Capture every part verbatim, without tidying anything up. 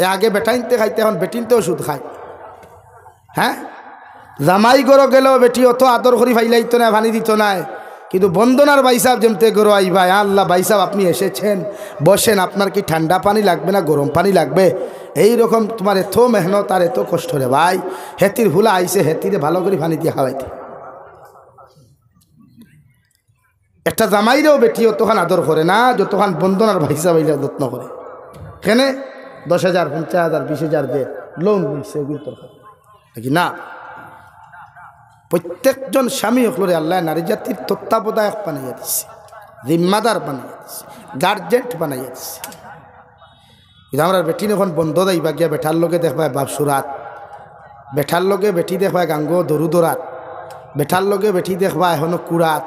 এ আগে বেটাইন্তে খাইতে, এখন বেটিন্তেও সুদ খায়। হ্যাঁ, জামাই ঘরো গেলেও বেটি অত আদর করি ফাইলাইতো নায়, পানি দিতো নায়, কিন্তু বন্দনার ভাইসাব যেমতে ঘরো আইবা, "ইয়া আল্লাহ, ভাইসাব আপনি এসেছেন, বসেন, আপনার কি ঠান্ডা পানি লাগবে না গরম পানি লাগবে?" এই রকম তোমার এত মেহনত আর এত কষ্ট রে ভাই, হেতির হুলা আইছে, হেতিরে ভালো করি পানি দিয়া খাওয়াইতে। একটা জামাইরেও বেটি অতখান আদর করে না, যতখান বন্দনার ভাইসাব আইলে যত্ন করে। কেনে? দশ হাজার, পঞ্চাশ হাজার, বিশ হাজার দে, লোন লইছে, ওগুলো তোর খাবে। নাকি না? প্রত্যেকজন স্বামী অকলরে আল্লাহ নারী জাতির তত্ত্বাবধায়ক বানাইয়া দিছে, জিম্মাদার বানাইয়া দিছে, গার্জেন্ট বানাইয়া দিছে। কিন্তু আমরা বেটিন এখন বন্দো যাইবা গিয়া, বেটার লগে দেখবায় বাপ সুরাত, বেটার লগে বেটি দেখবায় গাঙ্গো দরু দরাত, বেটার লগে বেটি দেখবায় এখনো কুড়াত,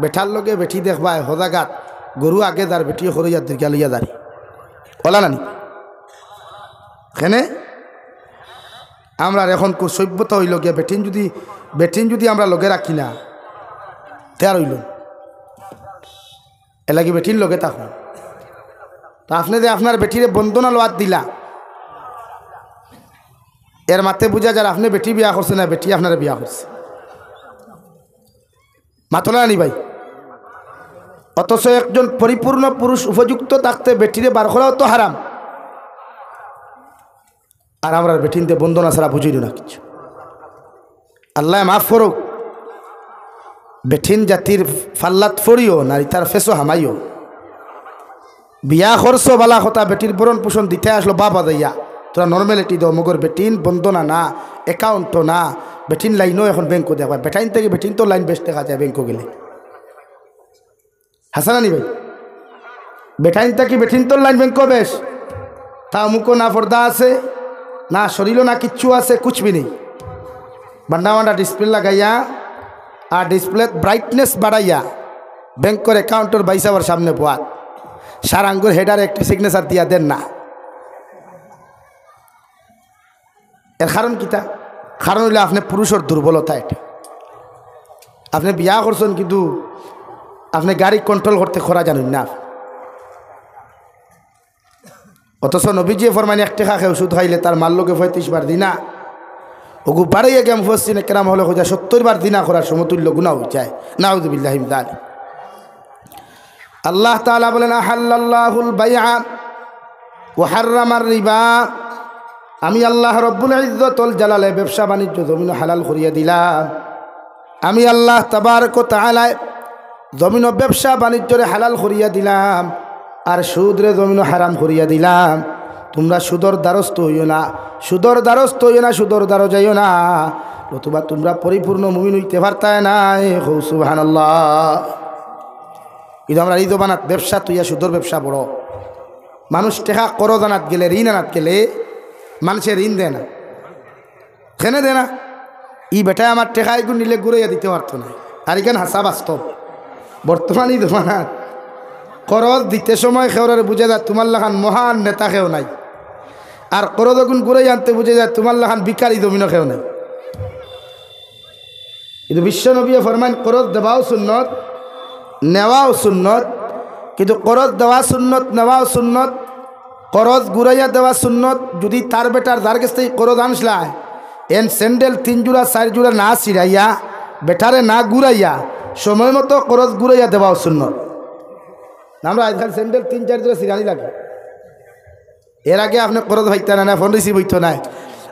বেটার লগে বেটি দেখবায় হজাগাত, গরু আগে যার বেটি খরইয়া দীর্ঘা লইয়া যারি। ওলা নানি? কেনে? আমরার এখন কু-, সভ্যতা অইলো গিয়া, বেটিন যুদি, বেটিন যুদি আমরা লগে রাখি না, তে আর অইলো না। এরলাগি বেটিন লগে থাকো। তে আপনে যে আপনার বেটিরে বন্দনা লওয়াত দিলা, এর মাতে বুঝা যার আপনে বেটি বিয়া করছে না, বেটি আপনারে বিয়া করছে। মাতলা নানি ভাই? অথচ একজন পরিপূর্ণ পুরুষ উপযুক্ত থাকতে বেটিরে বার করাও তো হারাম। আর আমরার বেটিন্তে বন্দনা ছাড়া বুঝিল না কিছু। আল্লায় মাফ করুক। বেটিন জাতির ফাল্লাত ফড়িও না, ইতার ফেসো হামাইও। বিয়া করছো বালা কথা, বেটির ভরণ পোষণ দিতে আসলো বাবা যাইয়া, তোরা নরমালিটি দেও, মগর বেটিন বন্দনা না, অ্যাকাউন্টও না, বেটিন লাইনও এখন ব্যাংকও দেখবা, বেটাইন থাকি বেটিনতর লাইন বেশ দেখা যায় ব্যাংকও গেলে। হাছা নানি ভাই? বেটাইন থাকি বেটিনতর লাইন ব্যাংকও বেশ। তা মুখো না পর্দা আছে, না শরীরও না কিচ্ছু আছে, কুছ ভি নেই। বান্ডা বান্ডা ডিসপ্লে লাগাইয়া আর ডিসপ্লেত ব্রাইটনেস বাড়াইয়া ব্যাংকর অ্যাকাউন্টর ভাইসাবর সামনে বওয়াত, সারাঙ্গুর হেডারে একটি সিগনেচার দিয়া দেন না। এর কারণ কিতা? কারণ অইলো আপনে পুরুষর দুর্বলতা এটা। আপনে বিয়া করছইন কিন্তু আপনে গাড়ি কন্ট্রোল করতে করা জানইন না। অথচ নবীজিয়ে ফরমাইন, এক টেকা কেউ সুদ খাইলে তার মার লগে পঁয়ত্রিশ বার জিনা। ওগু বাড়াইয়া গিয়া মুফাসসিরিনে কেরাম অকলে কইতা সত্তর বার জিনা করার সমতুল্য গুনা অইযায়। নাউযুবিল্লাহি মিন যালিক। আল্লাহ তাআলা বলেন, "আহাল্লাল্লাহুল বাইআ ওয়া হাররামার রিবা।" আমি আল্লাহ রব্বুল ইজ্জত ওয়াল জালালে ব্যবসা বাণিজ্য জমিনো হালাল করিয়া দিলাম। আমি আল্লাহ তাবারক ওয়া তাআলায় জমিনো ব্যবসা বাণিজ্যরে হালাল করিয়া দিলাম, আর সুদরে জমিনো হারাম করিয়া দিলাম। তোমরা সুদর দ্বারস্থ অইও না, সুদর দ্বারস্থ অইও না, সুদর দ্বারো যাইও না, নতুবা তোমরা পরিপূর্ণ মুমিন অইতে পারতায় নায়। কও সুবহানাল্লাহ। কিন্তু আমরার ই জমানাত ব্যবসা থইয়া সুদর ব্যবসা বড়। মানুষ টেকা করজ আনাত গেলে, ঋণ আনাত গেলে মানষে ঋণ দেয় না। কেনে দেয় না? ই বেটায় আমার টেকা ইগুন নিলে ঘুরাইয়া দিতে পারতো না। আর ইখান হাছা বাস্তব। বর্তমান ই জমানাত করজ দিতে সময় কেউররে বুঝা যায় তুমার লাখান মহান নেতা কেউ নাই, আর করজ ইগুন ঘুরাইয়া আনতে বুঝা যায় তুমার লাখান ভিখারি জমিনো কেউ নাই। কিন্তু বিশ্ব নবীয়ে ফরমাইন, করজ দেওয়াও সুন্নত, নেওয়াও সুন্নত। কিন্তু করজ দেওয়া সুন্নত, নেওয়াও সুন্নত, করজ ঘুরাইয়া দেওয়া সুন্নত। যুদি তার বেটার যার গেছ থাকি করজ আনছলায়, এন স্যান্ডেল তিন জোড়া, চাইর জোড়া না ছিড়াইয়া, বেটারে না ঘুরাইয়া, সময় মতো করজ ঘুরাইয়া দেওয়াও সুন্নত। আমরা আইজকাল স্যান্ডেল তিন চাইর জোড়া ছিড়ানি লাগে। এর আগে আপনে করজ পাইতা না, না ফোন রিসিভ অইতো নায়,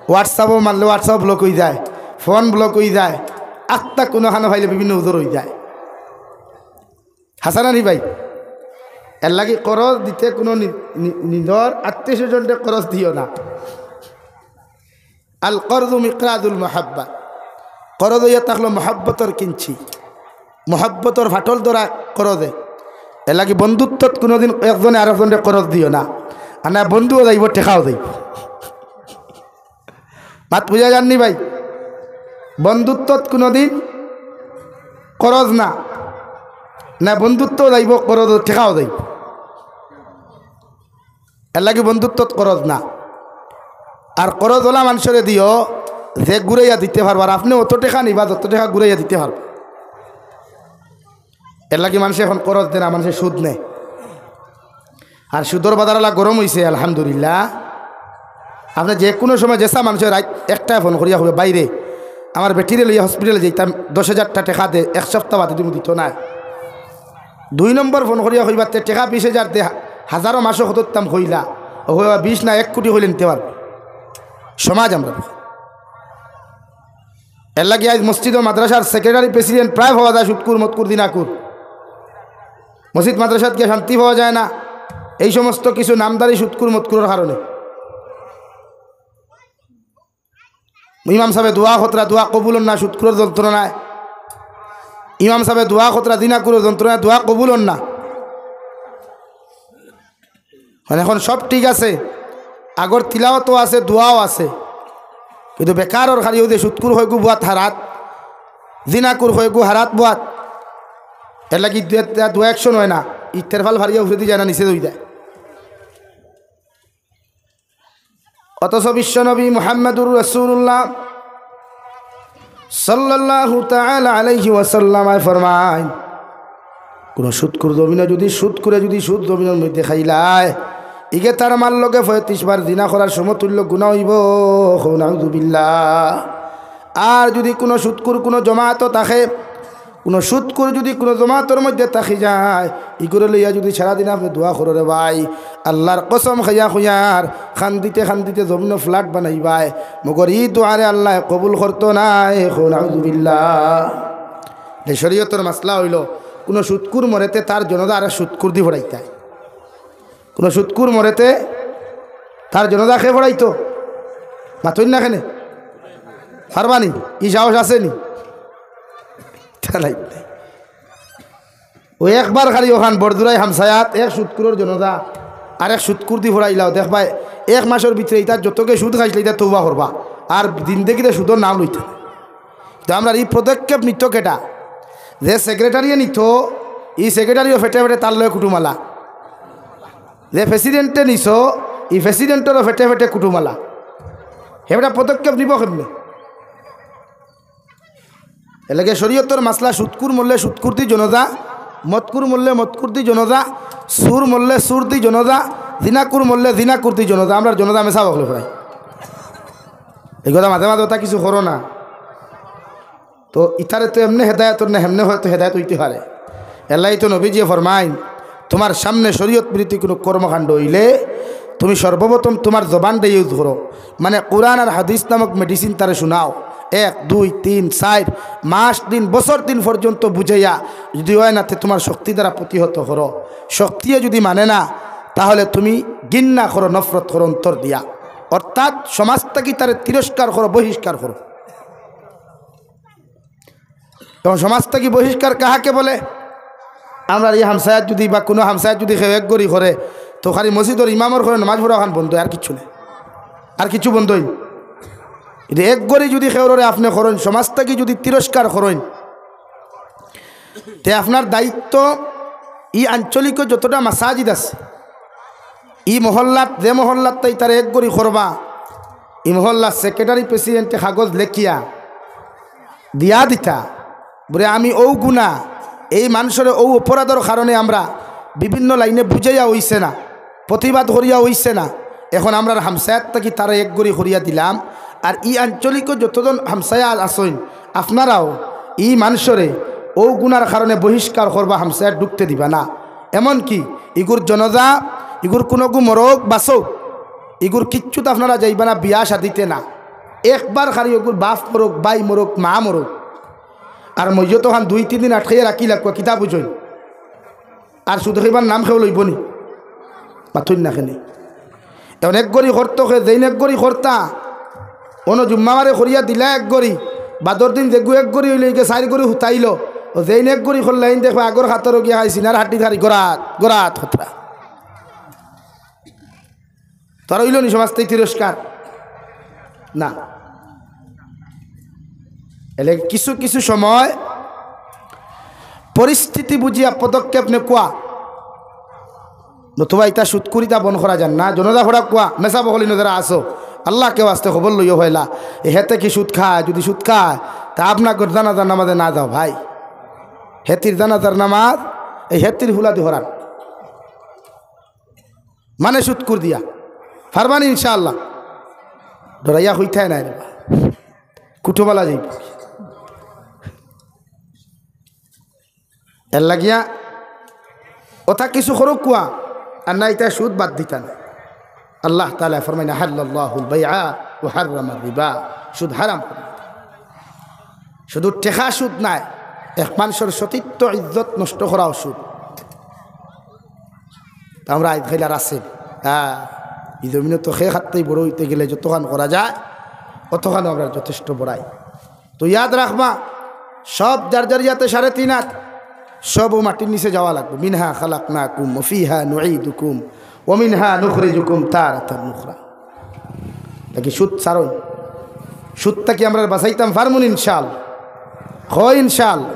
WhatsApp-ও মারলে WhatsApp ব্লক অইযায়, ফোন ব্লক অইযায়, আখতা কুনুখানো পাইলে বিভিন্ন উজর অইযায়। হাছা নানি ভাই? এরলাগি করজ দিতে কুনু নি-, নি-, নিজর আত্মীয় স্বজনরে করজ দিও না। আল করজু মিকরাজুল মুহাব্বা। করজ অইয়া থাকলো মহব্বতর কিঞ্চি, মহব্বতর ফাটল ধরা করজে। এরলাগি বন্ধুত্বত কুনুদিন একজনে আরকজনরে করজ দিও না, আর না বন্ধুও যাইবো, টেকাও যাইবো। মাত বুঝা যারনি ভাই? বন্ধুত্বত কুনুদিন করজ না, না বন্ধুত্বও যাইবো, করজ, টেকাও যাইবো। এরলাগি বন্ধুত্বত করজ না। আর করজ অলা মানষরে দিও যে ঘুরাইয়া দিতে পারবো। আর আপনে অত টেকা নিবা যত টেকা ঘুরাইয়া দিতে পারবো। এরলাগি মানষে এখন করজ দেয় না, মানষে সুদ নেয়। আর সুদর বাজার অলা গরম অইছে, আলহামদুলিল্লাহ। আপনে যে কুনু সময় যেছা মানষে রাইত একটায় ফোন করিয়া কইবা, "বাইরে, আমার বেটিরে লইয়া হসপিটালে যাইতাম, দশ হাজারটা টেকা দে, এক সপ্তাহ বাদে দিমু।" দিতো নায়। দুই নম্বর ফোন করিয়া কইবা, "তে টেকা বিশ হাজার দে, হাজারো মাসো কত দিতাম কইলা।" ও কইবা, "বিশ না, এক কুটি কইলে নিতে পারবে।" সমাজ আমরা। এরলাগি আইজ মসজিদ ও মাদ্রাসার সেক্রেটারি, প্রেসিডেন্ট প্রায় পাওয়া যায় সুৎকুর, মদকুর, জিনাকুর। মসজিদ মাদ্রাসাত গিয়া শান্তি পাওয়া যায় না, এই সমস্ত কিছু নামধারী সুৎকুর, মদকুরর কারণে। ইমাম সাবে দোয়া করতরা, দোয়া কবুল অর না, সুৎকুরর যন্ত্রণায়। ইমাম সাবে দোয়া করতরা, জিনাকুরর যন্ত্রণায়, দোয়া কবুল অর না। মানে, এখন সব ঠিক আছে, আগর তিলাওয়াতও আছে, দোয়াও আছে, কিন্তু বেকারর খালি অউ যে সুৎকুর কয়গু বুয়াত হারাত, জিনাকুর কয়গু হারাত বুয়াত। এরলাগি দু-, দু-, দোয়া action অয় না, ই তেরফাল ফারিয়া উফরেদি যায় না, নিচে অই যায়। অথচ বিশ্বনবী মুহাম্মাদুর রাসূলুল্লাহ সাল্লাল্লাহু তাআলা আলাইহি ওয়াসাল্লাম ফরমাইন, কুনু সুৎকুর জমিনো যুদি সুৎকুরে যুদি সুদ জমিনর মধ্যে খাইলায়, ইগে তার মার লগে পঁয়ত্রিশ বার জিনা করার সমতুল্য গুনা অইবো। কও নাউজুবিল্লাহ। আর যুদি কুনু সুৎকুর কুনু জমাতো থাকে, কুনু সুৎকুর যুদি কুনু জমাতর মধ্যে থাকি যায়, ইগুরে লইয়া যুদি সারাদিন আপনে দোয়া করো রে ভাই, আল্লার কসম খাইয়া কইয়ার, কান্দিতে কান্দিতে জমিনো flat বানাইবায়, মগর ই দোয়ারে আল্লায় কবুল করতো নায়। কও নাউজুবিল্লাহ। তে শরীয়তর মাসলা অইলো, কুনু সুৎকুর মরেতে তার জনাজা আরেক সুৎকুরদি পড়াইতায়। কুনু সুৎকুর মরেতে তার জনাজা কে পড়াইতো? মাতইন না কেনে? পারবানি? ই সাহস আছেনি? তা নাই। অউ একবার খালি অখান বড়জুড়াই হামসায়াত এক সুৎকুরর জনাজা আরেক সুৎকুরদি পড়াইলাও, দেখবায় এক মাসর ভিতরে ইতা যতগে সুদ খাইছলা ইতা তওবা করবা, আর জিন্দেগিতে সুদর নাম লইতা। তো আমরার ই পদক্ষেপ নিতো কেটা? যে সেক্রেটারিয়ে নিতো, ই সেক্রেটারিও ফেটে ফেটে তার লগে কুটুমালা। যে প্রেসিডেন্টে নিছো, ই প্রেসিডেন্টরও ফেটে ফেটে কুটুমালা। হে বেটা পদক্ষেপ নিবো কেমনে? এরলাগি শরীয়তর মাসলা, সুৎকুর মরলে সুৎকুরদি জনাজা, মদকুর মরলে মদকুরদি জনাজা, সুর মরলে সুরদি জনাজা, জিনাকুর মরলে জিনাকুরদি জনাজা। আমরার জনাজা মেসাব অকলে পড়াই। ই কথা মাঝে মাঝে অতা কিছু করো না। তো ইতারে তো এমনে হেদায়েত অর না, হেমনে হয়তো হেদায়েত অইতে পারে। এরলাগি তো নবীজিয়ে ফরমাইন, তুমার সামনে শরীয়ত বিরোধী কুনু কর্মকাণ্ড অইলে তুমি সর্বপ্রথম তুমার জবানটা use করো, মানে কুরআন আর হাদিস নামক medicine তারে হুনাও। এক, দুই, তিন, চাইর মাস দিন, বছর দিন পর্যন্ত বুঝাইয়া, যুদি অয় না তে তুমার শক্তি দ্বারা প্রতিহত করো। শক্তিয়ে যুদি মানে না, তাহলে তুমি ঘিন্না করো, নফরত করো অন্তর দিয়া, অর্থাৎ সমাজ থাকি তারে তিরস্কার করো, বহিষ্কার করো। তখন সমাজ থাকি বহিষ্কার কাহাকে বলে? আমরার ই হামসায়াত যুদি বা কুনু হামসায়াত যুদি কেউ এক গড়ি করে, তো খালি মসজিদর ইমামর করে নমাজ পড়া অখান বন্ধ, আর কিচ্ছু নাই, আর কিচ্ছু বন্ধ অইল। কিন্তু এক গড়ি যুদি কেউররে আপনে করইন, সমাজ থাকি যুদি তিরস্কার করইন, তে আপনার দায়িত্ব ই আঞ্চলিক যতটা মাসাজিদ আছে, ই মহল্লাত, যে মহল্লাত তাই তারা এক গড়ি করবা, ই মহল্লার সেক্রেটারি প্রেসিডেন্টে কাগজ লেখিয়া দিয়া দিতা, বুলে, "আমি অউ গুনা, এই মানষরে অউ অপরাধর কারণে আমরা বিভিন্ন লাইনে বুঝাইয়া অইছে না, প্রতিবাদ করিয়া অইছে না, এখন আমরার হামসায়াত থাকি তারা এক গড়ি করিয়া দিলাম।" আর ই আঞ্চলিক যতজন হামসায়া আছইন, আপনারাও ই মানষরে অউ গুনার কারণে বহিষ্কার করবা, হামসায়াত ঢুকতে দিবা না। এমনকি ইগুর জনাজা, ইগুর কুনুগু মরক বাচউক, ইগুর কিচ্ছুত আপনারা যাইবা না, বিয়া শাদিতে না। একবার খালি অগুর বাফ মরউক, ভাই মরউক, মা মরউক, আর মইয়ত অখান দুই তিন দিন আটকাইয়া রাখি লাগবা, কিতা বুঝইন? আর সুদ খাইবার নাম কেউ লইবনি? মাতইন না কেনে? এখন এক গড়ি করতো কে, যেইন এক গড়ি করতা, অনো জুম্মাবারে করিয়া দিলা এক গড়ি, বাদর দিন যেগু এক গড়ি অইলে ইগে চাইর গড়ি হুতাইলো, অউ যেইন এক গড়ি করলা, এইন দেখবা আগর কাতরো গিয়া খাই সিনার হাড্ডি থারি গড়াত, গড়াত খতরা। তারা অইলো নি সমাজ থাকি তিরস্কার? না। এলে কিছু কিছু সময় পরিস্থিতি বুঝিয়া পদক্ষেপ নেওয়া। নতুবা ইতা সুদ করিতা বন্ধ করা যার না। জনাজা পড়া কুয়া, মেসাব অকল ইনো যারা আছো, আল্লাহকে ওয়াস্তে খবর লইও পয়লা। এ হেতে কি সুদ খায়? যুদি সুদ খায়, তে আপনার জানাজার নামাজে না যাও ভাই। হেতির জানাজার নামাজ, এই হেতির হুলাদি হরান। মানে সুদ করি দিয়া। পারবানি ইনশাআল্লাহ। ডরাইয়া কইতায় নায় রে বা, কুটুমালা যাইব। এর লাগিয়া অতা কিছু করউক্কা, আর না ইতা সুদ বাদ দিতা না। আল্লাহ তাআলা ফরমাইন, "আহাল্লাল্লাহুল বাইআ ওয়া হাররামার রিবা।" সুদ হারাম করি দিতা। শুধু টেকা সুদ নায়, এক মানষর সতীত্ব ইজ্জত নষ্ট করাও সুদ। তে আমরা আইজ খাইলার আছে, হ্যাঁ, ই জমিনো তো খে খাটতে বড় অইতে গেলে যতখান করা যায়, অতখানও আমরা যথেষ্ট বড়াই। তো ইয়াদ রাখবা, সব যার যার ইয়াতে সাড়ে তিন আত, সব অউ মাটির নিচে যাওয়া লাগবো। "মিনহা খালাকনাকুম ওয়া ফিহা নুঈদুকুম ওয়া মিনহা নুখরিজুকুম তারাতান উখরা।" তে কি সুদ ছাড়ইন? সুদ থাকি আমরারে বাঁচাইতাম পারমুনি ইনশাআল্লাহ? কই ইনশাআল্লাহ।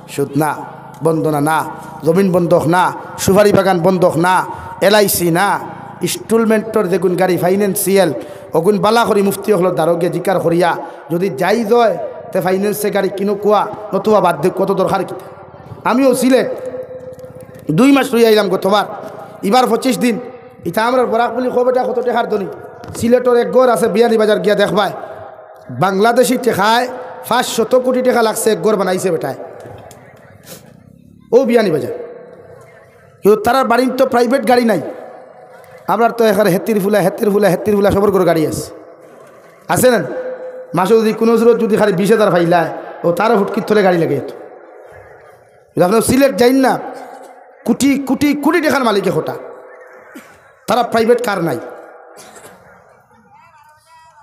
সুদ না, বন্দনা না, জমিন বন্ধক না, সুপারি বাগান বন্ধক না, এলআইসি না, ইনস্টলমেন্টর যেগুন গাড়ি ফাইন্যান্সিয়াল, অগুন বালা করি মুফতি অকলর দ্বারো গিয়া জিকার করিয়া, যুদি জাইজ অয়, তে ফাইন্যান্সে গাড়ি কিনউক্কা, নতুবা বাদ দেউক্কা, অত দরকার কিতা? আমিও সিলেট দুই মাস রইয়া আইলাম গতবার, ইবার পঁচিশ দিন। ইতা আমরার বরাক বুলি কও বেটা, কত টেকার ধনী। সিলেটর এক ঘর আছে বিয়ানীবাজার, গিয়া দেখবায়, বাংলাদেশি টেকায় পাঁচ শত কোটি টেকা লাগছে এক ঘর বানাইছে বেটায়। অউ বিয়ানীবাজার। কিন্তু তারার বাড়িত তো প্রাইভেট গাড়ি নাই। আমরার তো এখানে হেত্তির ফুলা, হেত্তির ফুলা, হেত্তির ফুলা সবর ঘরো গাড়ি আছে। আছে না? মাসো যুদি কুনু জুরত যুদি খালি বিশ হাজার পাইলায়, অউ তারও ফুটকির তলে গাড়ি লাগাইতো। কিন্তু আপনে সিলেট যাইন না, কোটি, কোটি, কোটি টেকার মালিক অকটা। তারার প্রাইভেট কার নাই।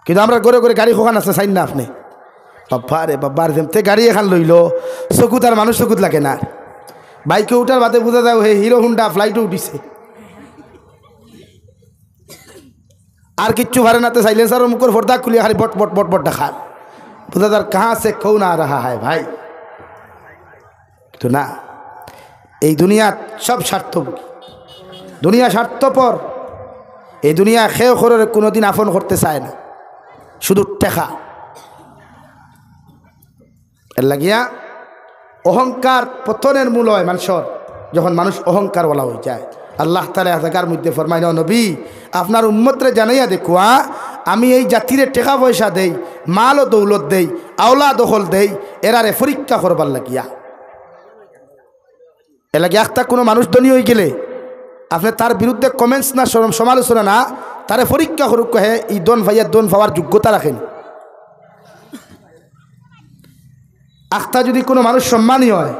কিন্তু আমরার ঘরে ঘরে গাড়ি কখান আছে, চাইন না আপনে? বাবা রে বাবা, আর যেমতে গাড়ি এখান লইলো, চকুত আর মানুষ চকুত লাগে না। বাইকো উঠার বাদে বুঝা যায়, হে হিরো হুন্ডা ফ্লাইটো উঠিছে। আর কিচ্ছু পারে না, তে সাইলেন্সারর মুখর পর্দা খুলিয়া খালি বট বট বট বট দেখার। বুঝা যার, "কাহা সে কৌন আ রাহা হ্যায় ভাই?" তো না, এই দুনিয়াত সব স্বার্থভোগী। দুনিয়া স্বার্থপর। এই দুনিয়া কেউ কেউরে কুনুদিন আপন করতে চায় না, শুধু টেকা। এর লাগিয়া অহংকার পতনের মূল অয় মানষর, যখন মানুষ অহংকারওয়ালা অইযায়। আল্লাহ তাআলা এক জাগার মধ্যে ফরমাইন, "ও নবী, আপনার উম্মতরে জানাইয়া দেখুয়া, আমি এই জাতিরে টেকা পয়সা দেই, মাল ও দৌলত দেই, আওলাদ অকল দেই, এরারে পরীক্ষা করবার লাগিয়া।" এর লাগি আখতা কুনু মানুষ ধনী অইগেলে আপনে তার বিরুদ্ধে কমেন্টস না, সরম-, সমালোচনা না, তারে পরীক্ষা করউক্কা হে ই ধন পাইয়া ধন পাওয়ার যোগ্যতা রাখেনি। আখতা যুদি কুনু মানুষ সম্মানী অয়,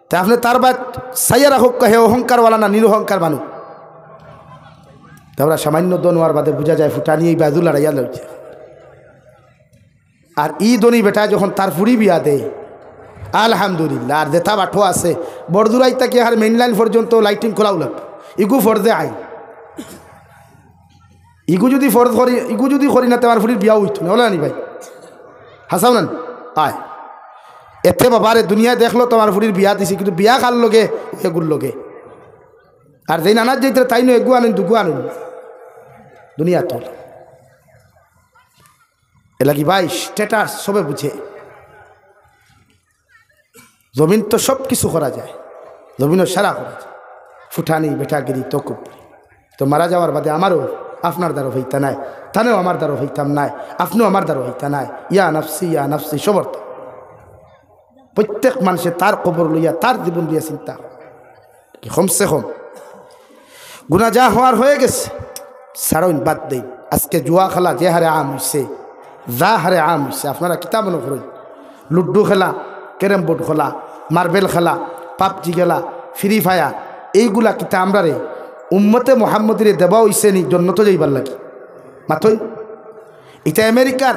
তে আপনে তার বায় চাইয়া রাখউক্কা হে অহংকারওয়ালা না নিরহংকার মানুষ। তে আমরা সামান্য ধন অওয়ার বাদে বুঝা যায় ফুটানি এই বায়দি লড়াইয়া লইছে। আর ই ধনী বেটায় যখন তার ফুড়ি বিয়া দেয়, আলহামদুলিল্লাহ। আর যেতা বাটো আছে, বড়জুড়াই থাকি আর মেইন লাইন পর্যন্ত লাইটিং খোলাউ লাগবো। ইগু ফরজে আইন। ইগু যুদি ফরজ করি, ইগু যুদি করি না, তে আমার ফুড়ির বিয়াও অইতো না, অলা নি ভাই? হাছাউ না নি? আয়। এতে বাবারে, দুনিয়ায় দেখলো তো আমার ফুড়ির বিয়া দিছে, কিন্তু বিয়া কার লগে? এগুর লগে। আর যেইন আনাত যাইতরা তাইনও এগু আনইন, দুগু আনইন। দুনিয়াত অলা। এর লাগি ভাই, status সবে বুঝে। জমিন তো সব কিছু করা যায়, জমিনও সারা করা যায়, ফুটানি, বেটাগিরি, তকব্বুরি। তো মারা যাওয়ার বাদে আমারও আপনার দ্বারো হইতা নায়, তানেও আমার দ্বারো হইতাম নায়, আপনেও আমার দ্বারো হইতা নায়। ইয়া নাফসি, ইয়া নাফসি, সবর তো। প্রত্যেক মানষে তার কবর লইয়া, তার জীবন লইয়া চিন্তা। কি কমসে কম গুনা যা হওয়ার হয়ে গেছে, ছাড়ইন, বাদ দেইন। আজকে জুয়া খেলা যে হারে আম অইছে, যা হারে আম অইছে, আপনারা কিতা মনো করইন? লুডু খেলা, ক্যারম বোর্ড খেলা, মার্বেল খেলা, পাবজি খেলা, ফ্রি ফায়ার, এইগুলা কিতা আমরারে উম্মতে মোহাম্মদীরে দেওয়া অইছে নি জন্নতো যাইবার লাগি? মাতইন। ইতা আমেরিকার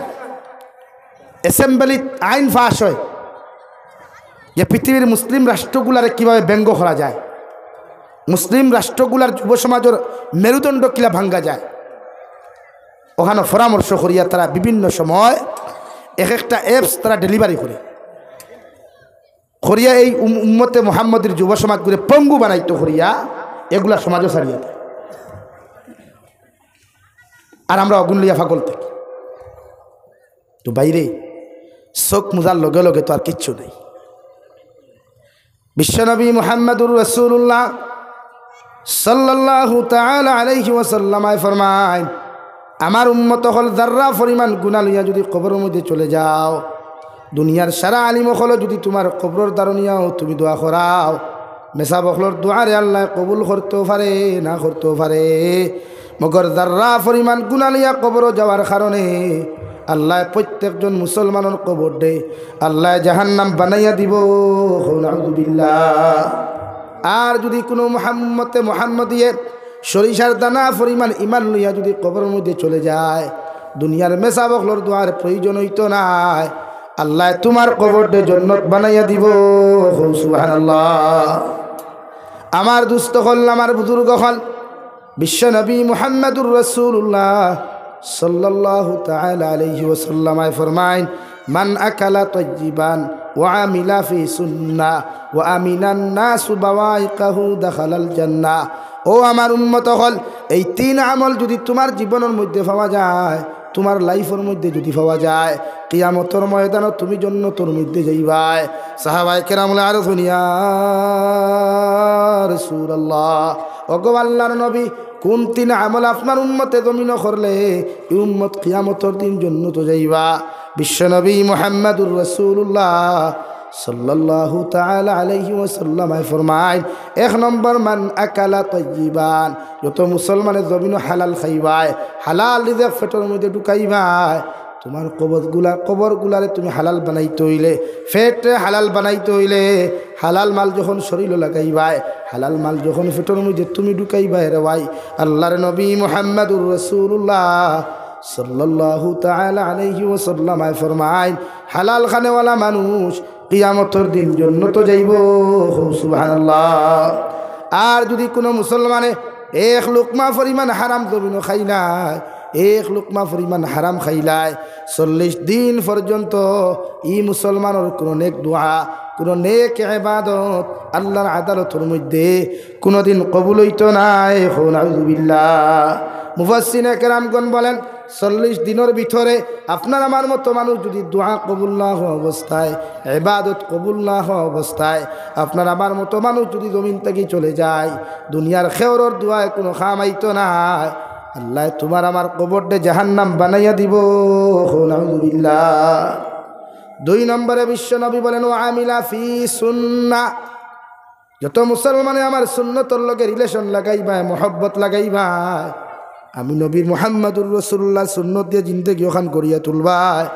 অ্যাসেম্বলিত আইন পাস অয় যে পৃথিবীর মুসলিম রাষ্ট্রগুলারে কিভাবে ব্যঙ্গ করা যায়, মুসলিম রাষ্ট্রগুলার যুব সমাজর মেরুদণ্ড কিলা ভাঙ্গা যায়। অখানো পরামর্শ করিয়া তারা বিভিন্ন সময় এক একটা অ্যাপস তারা ডেলিভারি করে, করিয়া এই উম-, উম্মতে মোহাম্মদীর যুব সমাজগুলো পঙ্গু বানাইতো করিয়া এগুলা সমাজও ছাড়িয়া দেয়। আর আমরা অগুন লইয়া পাগল থাকি। তো বাইরে চোখ মুজার লগে লগে তো আর কিচ্ছু নাই। বিশ্বনবী মুহাম্মদুর রাসূলুল্লাহ সাল্লাল্লাহু তাআলা আলাইহি ওয়াসাল্লাম ফরমায়, আমার উম্মত অকল, যাররা পরিমাণ গুনা লইয়া যুদি কবরর মধ্যে চলে যাও, দুনিয়ার সারা আলিম অকল যুদি তুমার কবরর দ্বারো নিয়াও তুমি দোয়া করাও, মেসাব অকলর দোয়ারে আল্লায় কবুল করতেও পারে, না করতেও পারে। মগর যাররা পরিমাণ গুনা লইয়া কবরো যাওয়ার কারণে আল্লায় প্রত্যেকজন মুসলমানর কবররে আল্লায় জাহান্নাম বানাইয়া দিবো। কও নাউজুবিল্লাহ। আর যুদি কুনু মুহাম্মদে মুহাম্মদিয়ে সরিষার দানা পরিমাণ ইমান লইয়া যুদি কবরর মধ্যে চলে যায়, দুনিয়ার মেসাব অকলর দোয়ার প্রয়োজন অইতো নায়, আল্লায় তুমার কবররে জন্নত বানাইয়া দিবো। কও সুবহানাল্লাহ। আমার দুস্ত অকল, আমার বুজুর্গ অকল, বিশ্বনবী মুহাম্মাদুর রাসূলুল্লাহ সাল্লাল্লাহু তাআলা আলাইহি ওয়াসাল্লামায় ফরমাইন, "মান আকালা তাইয়িবান ওয়া আমিলা ফি সুন্নাহ ওয়া আমিনান নাসু বাওয়াইকাহু দাখালাল জান্নাহ।" ও আমার উম্মত অকল, এই তিন আমল যুদি তুমার জীবনর মধ্যে পাওয়া যায়, তুমার লাইফর মধ্যে যুদি পাওয়া যায়, কিয়ামতর ময়দানো তুমি জন্নতর মধ্যে যাইবায়। সাহাবায়ে কেরাম বলে, "আরো শুনিয়া রাসূলুল্লাহ, ওগো আল্লাহর নবী, কুন তিন আমল আপনার উম্মতে জমিনো করলে ই উম্মত কিয়ামতর দিন জন্নতো যাইবা?" বিশ্বনবী মুহাম্মাদুর রাসূলুল্লাহ সাল্লাল্লাহু তাআলা আলাইহি ওয়াসাল্লামায় ফরমাইন, এক নম্বর, মান আকালা তাইয়িবান, যত মুসলমানে জমিনো হালাল খাইবায়, হালাল রিজিক পেটর মধ্যে ঢুকাইবায়, তুমার কবরগুলা, কবরগুলারে তুমি হালাল বানাইতে অইলে, পেটরে হালাল বানাইতে অইলে, হালাল মাল যখন শরীলো লাগাইবায়, হালাল মাল যখন পেটর মধ্যে তুমি ঢুকাইবায় রে ভাই, আল্লাহর নবী মুহাম্মাদুর রাসূলুল্লাহ সাল্লাল্লাহু তাআলা আলাইহি ওয়াসাল্লামায় ফরমাইন, হালাল খানেওয়ালা মানুষ কিয়ামতর দিন জন্নতো যাইবো। কও সুবহানাল্লাহ। আর যুদি কুনু মুসলমানে এক লুকমা পরিমাণ হারাম জমিনো খাইলায়, এক লুকমা পরিমাণ হারাম খাইলায়, চল্লিশ দিন পর্যন্ত ই মুসলমানর কুনু নেক দোয়া, কুনু নেক ইবাদত আল্লাহর আদালতর মধ্যে কুনুদিন কবুল অইতো নায়। কও নাউজুবিল্লাহ। মুফাসসিরিনে কেরামগণ বলেন, চল্লিশ দিনর ভিতরে আপনার আমার মতো মানুষ যুদি দোয়া কবুল না হওয়া অবস্থায়, ইবাদত কবুল না হওয়া অবস্থায় আপনার আমার মতো মানুষ যুদি জমিন থাকি চলে যায়, দুনিয়ার কেউরর দোয়ায় কুনু কাম আইতো নায়। আল্লায় তুমার আমার কবররে জাহান্নাম বানাইয়া দিবো। কও নাউজুবিল্লাহ। দুই নম্বরে বিশ্বনবী বলেন, "ওয়া আমিলা ফি সুন্নাহ।" যত মুসলমানে আমার সুন্নতর লগে রিলেশন লাগাইবায়, মহব্বত লাগাইবায়, আমি নবীর মুহাম্মাদুর রাসূলুল্লাহর সুন্নত দিয়া জিন্দেগি অখান গড়িয়া তুলবায়,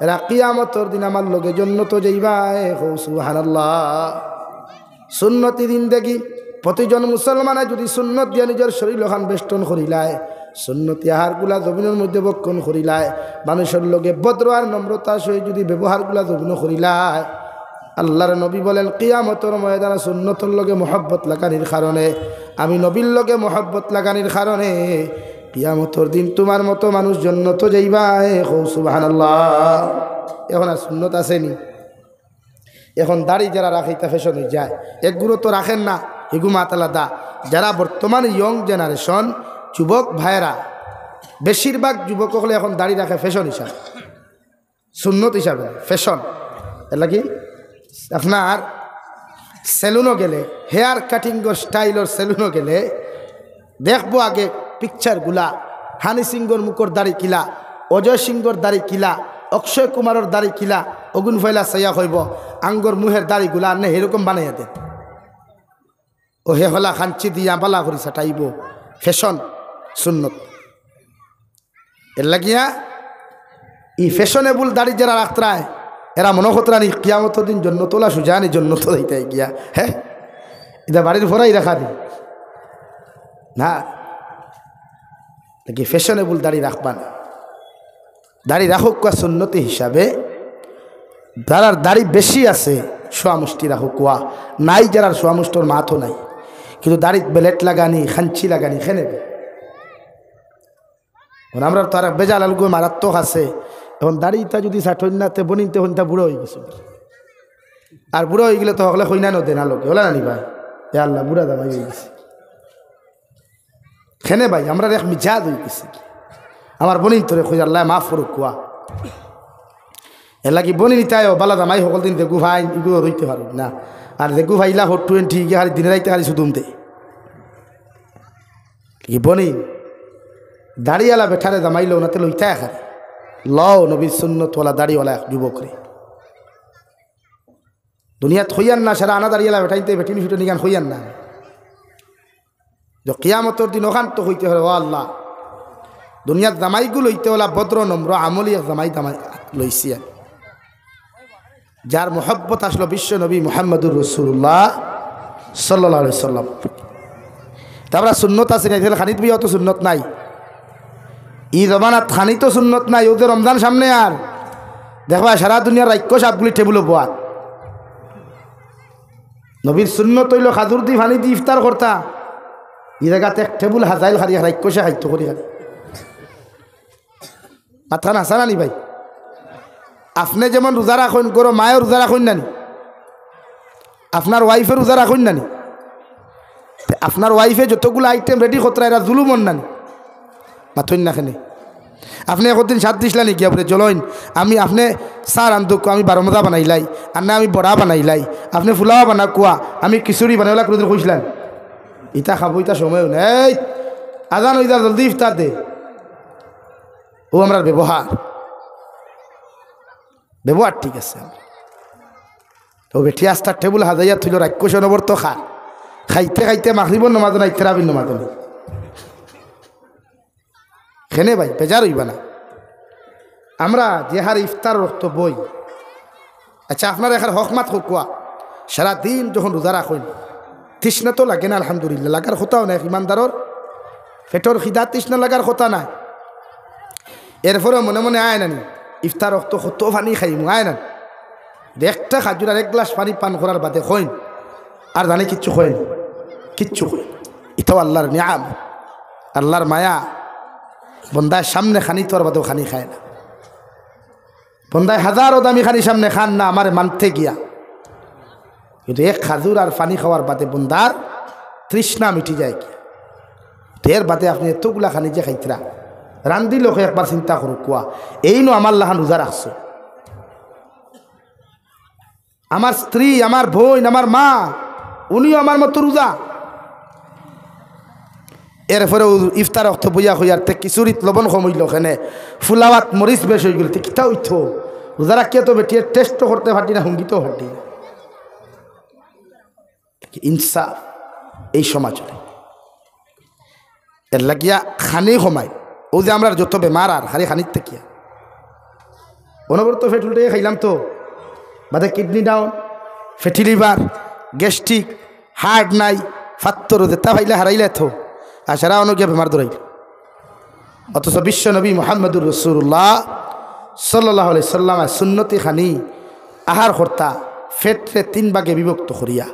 এরা কিয়ামতর দিন আমার লগে জন্নতো যাইবায়। কও সুবহানাল্লাহ। সুন্নতি জিন্দেগি, প্রতিজন মুসলমানে যুদি সুন্নত দিয়া নিজর শরীল অখান বেষ্টন করিলায়, সুন্নতি আহারগুলা জমিনর মধ্যে ভক্ষণ করিলায়, মানুষর লগে ভদ্র আর নম্রতার সহিত যুদি ব্যবহারগুলা জমিনো করিলায়, আল্লাহর নবী বলেন, কিয়ামতর ময়দানে সুন্নতর লগে মহব্বত লাগানির কারণে, আমি নবীর লগে মহব্বত লাগানির কারণে, কিয়ামতর দিন তুমার মতো মানুষ জন্নতো যাইবায়। কও সুবহানাল্লাহ। অখন আর সুন্নত আছে নি? অখন দাড়ি যেরা রাখে, ইতা ফ্যাশন অইযায়। একগুলো তো রাখের না, হিগু মাত আলাদা। যেরা বর্তমান young generation, যুবক ভাইরা, বেশিরভাগ যুবক অকলে অখন দাড়ি রাখে ফ্যাশন হিসাবে, সুন্নত হিসাবে না, ফ্যাশন। এরলাগি আপনার সেলুনো গেলে, হেয়ার কাটিংর স্টাইলর সেলুনো গেলে দেখবো আগে পিকচারগুলা, হানি সিংহর মুখর দাড়ি কিলা, অজয় সিংহর দাড়ি কিলা, অক্ষয় কুমারর দাড়ি কিলা, অগুন ফয়লা চাইয়া কইবো, "আঙ্গর মুহের দাড়িগুলা আন্নে হেরকম বানাইয়া দেন।" ও হে হলা খাঞ্চি দিয়া বালা করি ছাটাইবো, ফ্যাশন, সুন্নত। এরলাগিয়া ই fashionable দাড়ি যেরা রাখতরায়, এরা মনো করতরা নি কিয়ামতর দিন জন্নতওয়ালা সুজা নি জন্নতো যাইতায় গিয়া, হে? ইতা বাড়ির ফরাই রাখা নি? না। দেখি fashionable দাড়ি রাখবা না। দাড়ি রাখউক্কা সুন্নতি হিসাবে, যারার দাড়ি বেশি আছে, সোয়া মুষ্টি রাখউক্কা, নাই যারার সোয়া মুষ্টর মাথও নাই। কিন্তু দাড়িত বেলেট লাগানি, খাঞ্চি লাগানি, কেনে বে? অখন আমরার তো আর বেজাল আলগু মারাত্মক আছে। অখন দাড়ি ইতা যুদি ছাটইন না, তে বনিন তে অখন ইতা বুড়া অইগেছে। আর বুড়া অইগেলে তো হকলে কইনা নদে না লোকে, অলা না নি ভাই? এ আল্লাহ, বুড়া দামাই অইগেছে। কেনে ভাই, আমরার এক মিজাজ অইগেছে। আমার বনিন তোরে কই, আল্লায় মাফ করউক্কা। এরলাগি বনিন ইতায়ও বালা দামাই হকল দিন যেগু পাইন, ইগু রইতে পারইন না। আর যেগু পাইলা হট টুয়েন্টি, ইগে খালি দিনে রাইতে খালি সুদুম দে। কি বনিন? দাড়িআলা বেটারে জামাই লও না তে লইতায় কারে? লও নবীর সুন্নতওয়ালা দাড়িআলা এক যুবকরে। দুনিয়াত কইয়ার না, সারা আনা দাড়িআলা বেটাইন্তে বেটিন ফিটনি গান কইয়ার না। যে কিয়ামতর দিন অখান তো কইতে পারে, "ও আল্লাহ, দুনিয়াত জামাইগু লইতে অলা ভদ্র নম্র আমলি এক জামাই দামাই লইছি আমি।" যার মহব্বত আসলো বিশ্ব নবী মুহাম্মদুর রাসূলুল্লাহ সাল্লাল্লাহু আলাইহি সাল্লাম। তে আমরা সুন্নত আছে না, তাইলে খানিত বিয়াও তো সুন্নত নাই। ই জমানাত খানিত সুন্নত নাই, অউ যে রমজান সামনে আর দেখবা সারা দুনিয়ার রাক্ষস সাপগুলি টেবুলো বওয়াত। নবীর সুন্নত অইলো খাজুর দি পানি দি ইফতার করতা, ই জাগাত এক টেবুল হাজাইল খালি রাক্ষসে খাইতো করি খালি। মাতখান হাছা নানি ভাই? আপনে যেমন রোজা রাখইন, ঘরো মায়ও রোজা রাখইন নানি? আপনার ওয়াইফে রোজা রাখইন নানি? তে আপনার ওয়াইফে যতগুলা আইটেম রেডি করতরা, এরা জুলুম অর নানি? মাতইন না কেনে? আপনে একদিন সাত দিছলা নি গিয়া বুলে, "জলইন, আমি আপনে চা রান্ধুক্কা, আমি বারো মজা বানাইলাই, আর না আমি বড়া বানাইলাই, আপনে ফুলাওয়া বানাউক্কা, আমি খিচুড়ি বানাই", অলা কুনুদিন কইছলা নি? ইতা খাবো, ইতা সময়ও নাই। এই, আজান অইযার, জলদি ইফতার দে। অউ আমরার ব্যবহার, ব্যবহার ঠিক আছে। তো বেটি আস্তা টেবুল হাজাইয়া থইলো, রাক্ষস অনবরত খার। খাইতে খাইতে মাগরিবর নমাজও নাই, তেরাবির নমাজও নাই। কেনে ভাই, বেজার অইবা না। আমরা যে হারে ইফতার অক্ত বই, আচ্ছা, আপনারা এখার হক মাত কউক্কা, সারা দিন যখন রোজা রাখইন, তৃষ্ণা তো লাগে না, আলহামদুলিল্লাহ, লাগার কথাও নায় ইমানদারর, পেটর খিদা তৃষ্ণা লাগার কথা নায়। এরপরেও মনে মনে আয় নানি, ইফতার অক্ত কত পানি খাইমু, আয় নানি। একটা খাজুর আর এক গ্লাস পানি পান করার বাদে কইন, আর জানে কিচ্ছু কইন, কিচ্ছু কইন। ইতাও আল্লাহর নিয়াম, আল্লাহর মায়া। বন্দায় সামনে খানি তোর বাদেও খানি খায় না। বন্দায় হাজারো দামি খানি সামনে খান না, আমারে মানতে গিয়া। কিন্তু এক খাজুর আর পানি খাওয়ার বাদে বন্দার তৃষ্ণা মিটি যায় গিয়া। তে এর বাদে আপনে এতগুলা খানি যে খাইতরা, রান্দি লোকে একবার চিন্তা করউক্কা, এইনও আমার লাখান রোজা রাখছো। আমার স্ত্রী, আমার বইন, আমার মা, উনিও আমার মতো রোজা। এরপরেও ইফতার অক্ত বইয়া কইয়ার, "তে খিচুড়িত লবণ কম অইলো কেনে, ফুলাওয়াত মরিচ বেশ অইগেল, তে কিতা অইতো?" রোজা রাখিয়া তো বেটিয়ে টেস্টও করতে পারতি না, হুঙ্গিতেও পারতি না। ইনসাফ এই সমাজরে। এর লাগিয়া খানি কমাই। অউ যে আমরার যত বেমার আর খালি খানির থাকিয়া। অনবরত পেট উল্টাইয়া খাইলাম তো। বাদে kidney down, fatty liver, gastric, heart নাই, ফাত্তর যেতা পাইলে হারাইলে তো। আর সারা অনো গিয়া বেমার ধরাইল। অথচ বিশ্ব নবী মুহাম্মদুর রাসূলুল্লাহ সাল্লাল্লাহু আলাইহি সাল্লামে সুন্নতি খানি আহার করতা, পেটরে তিন ভাগে বিভক্ত করিয়া,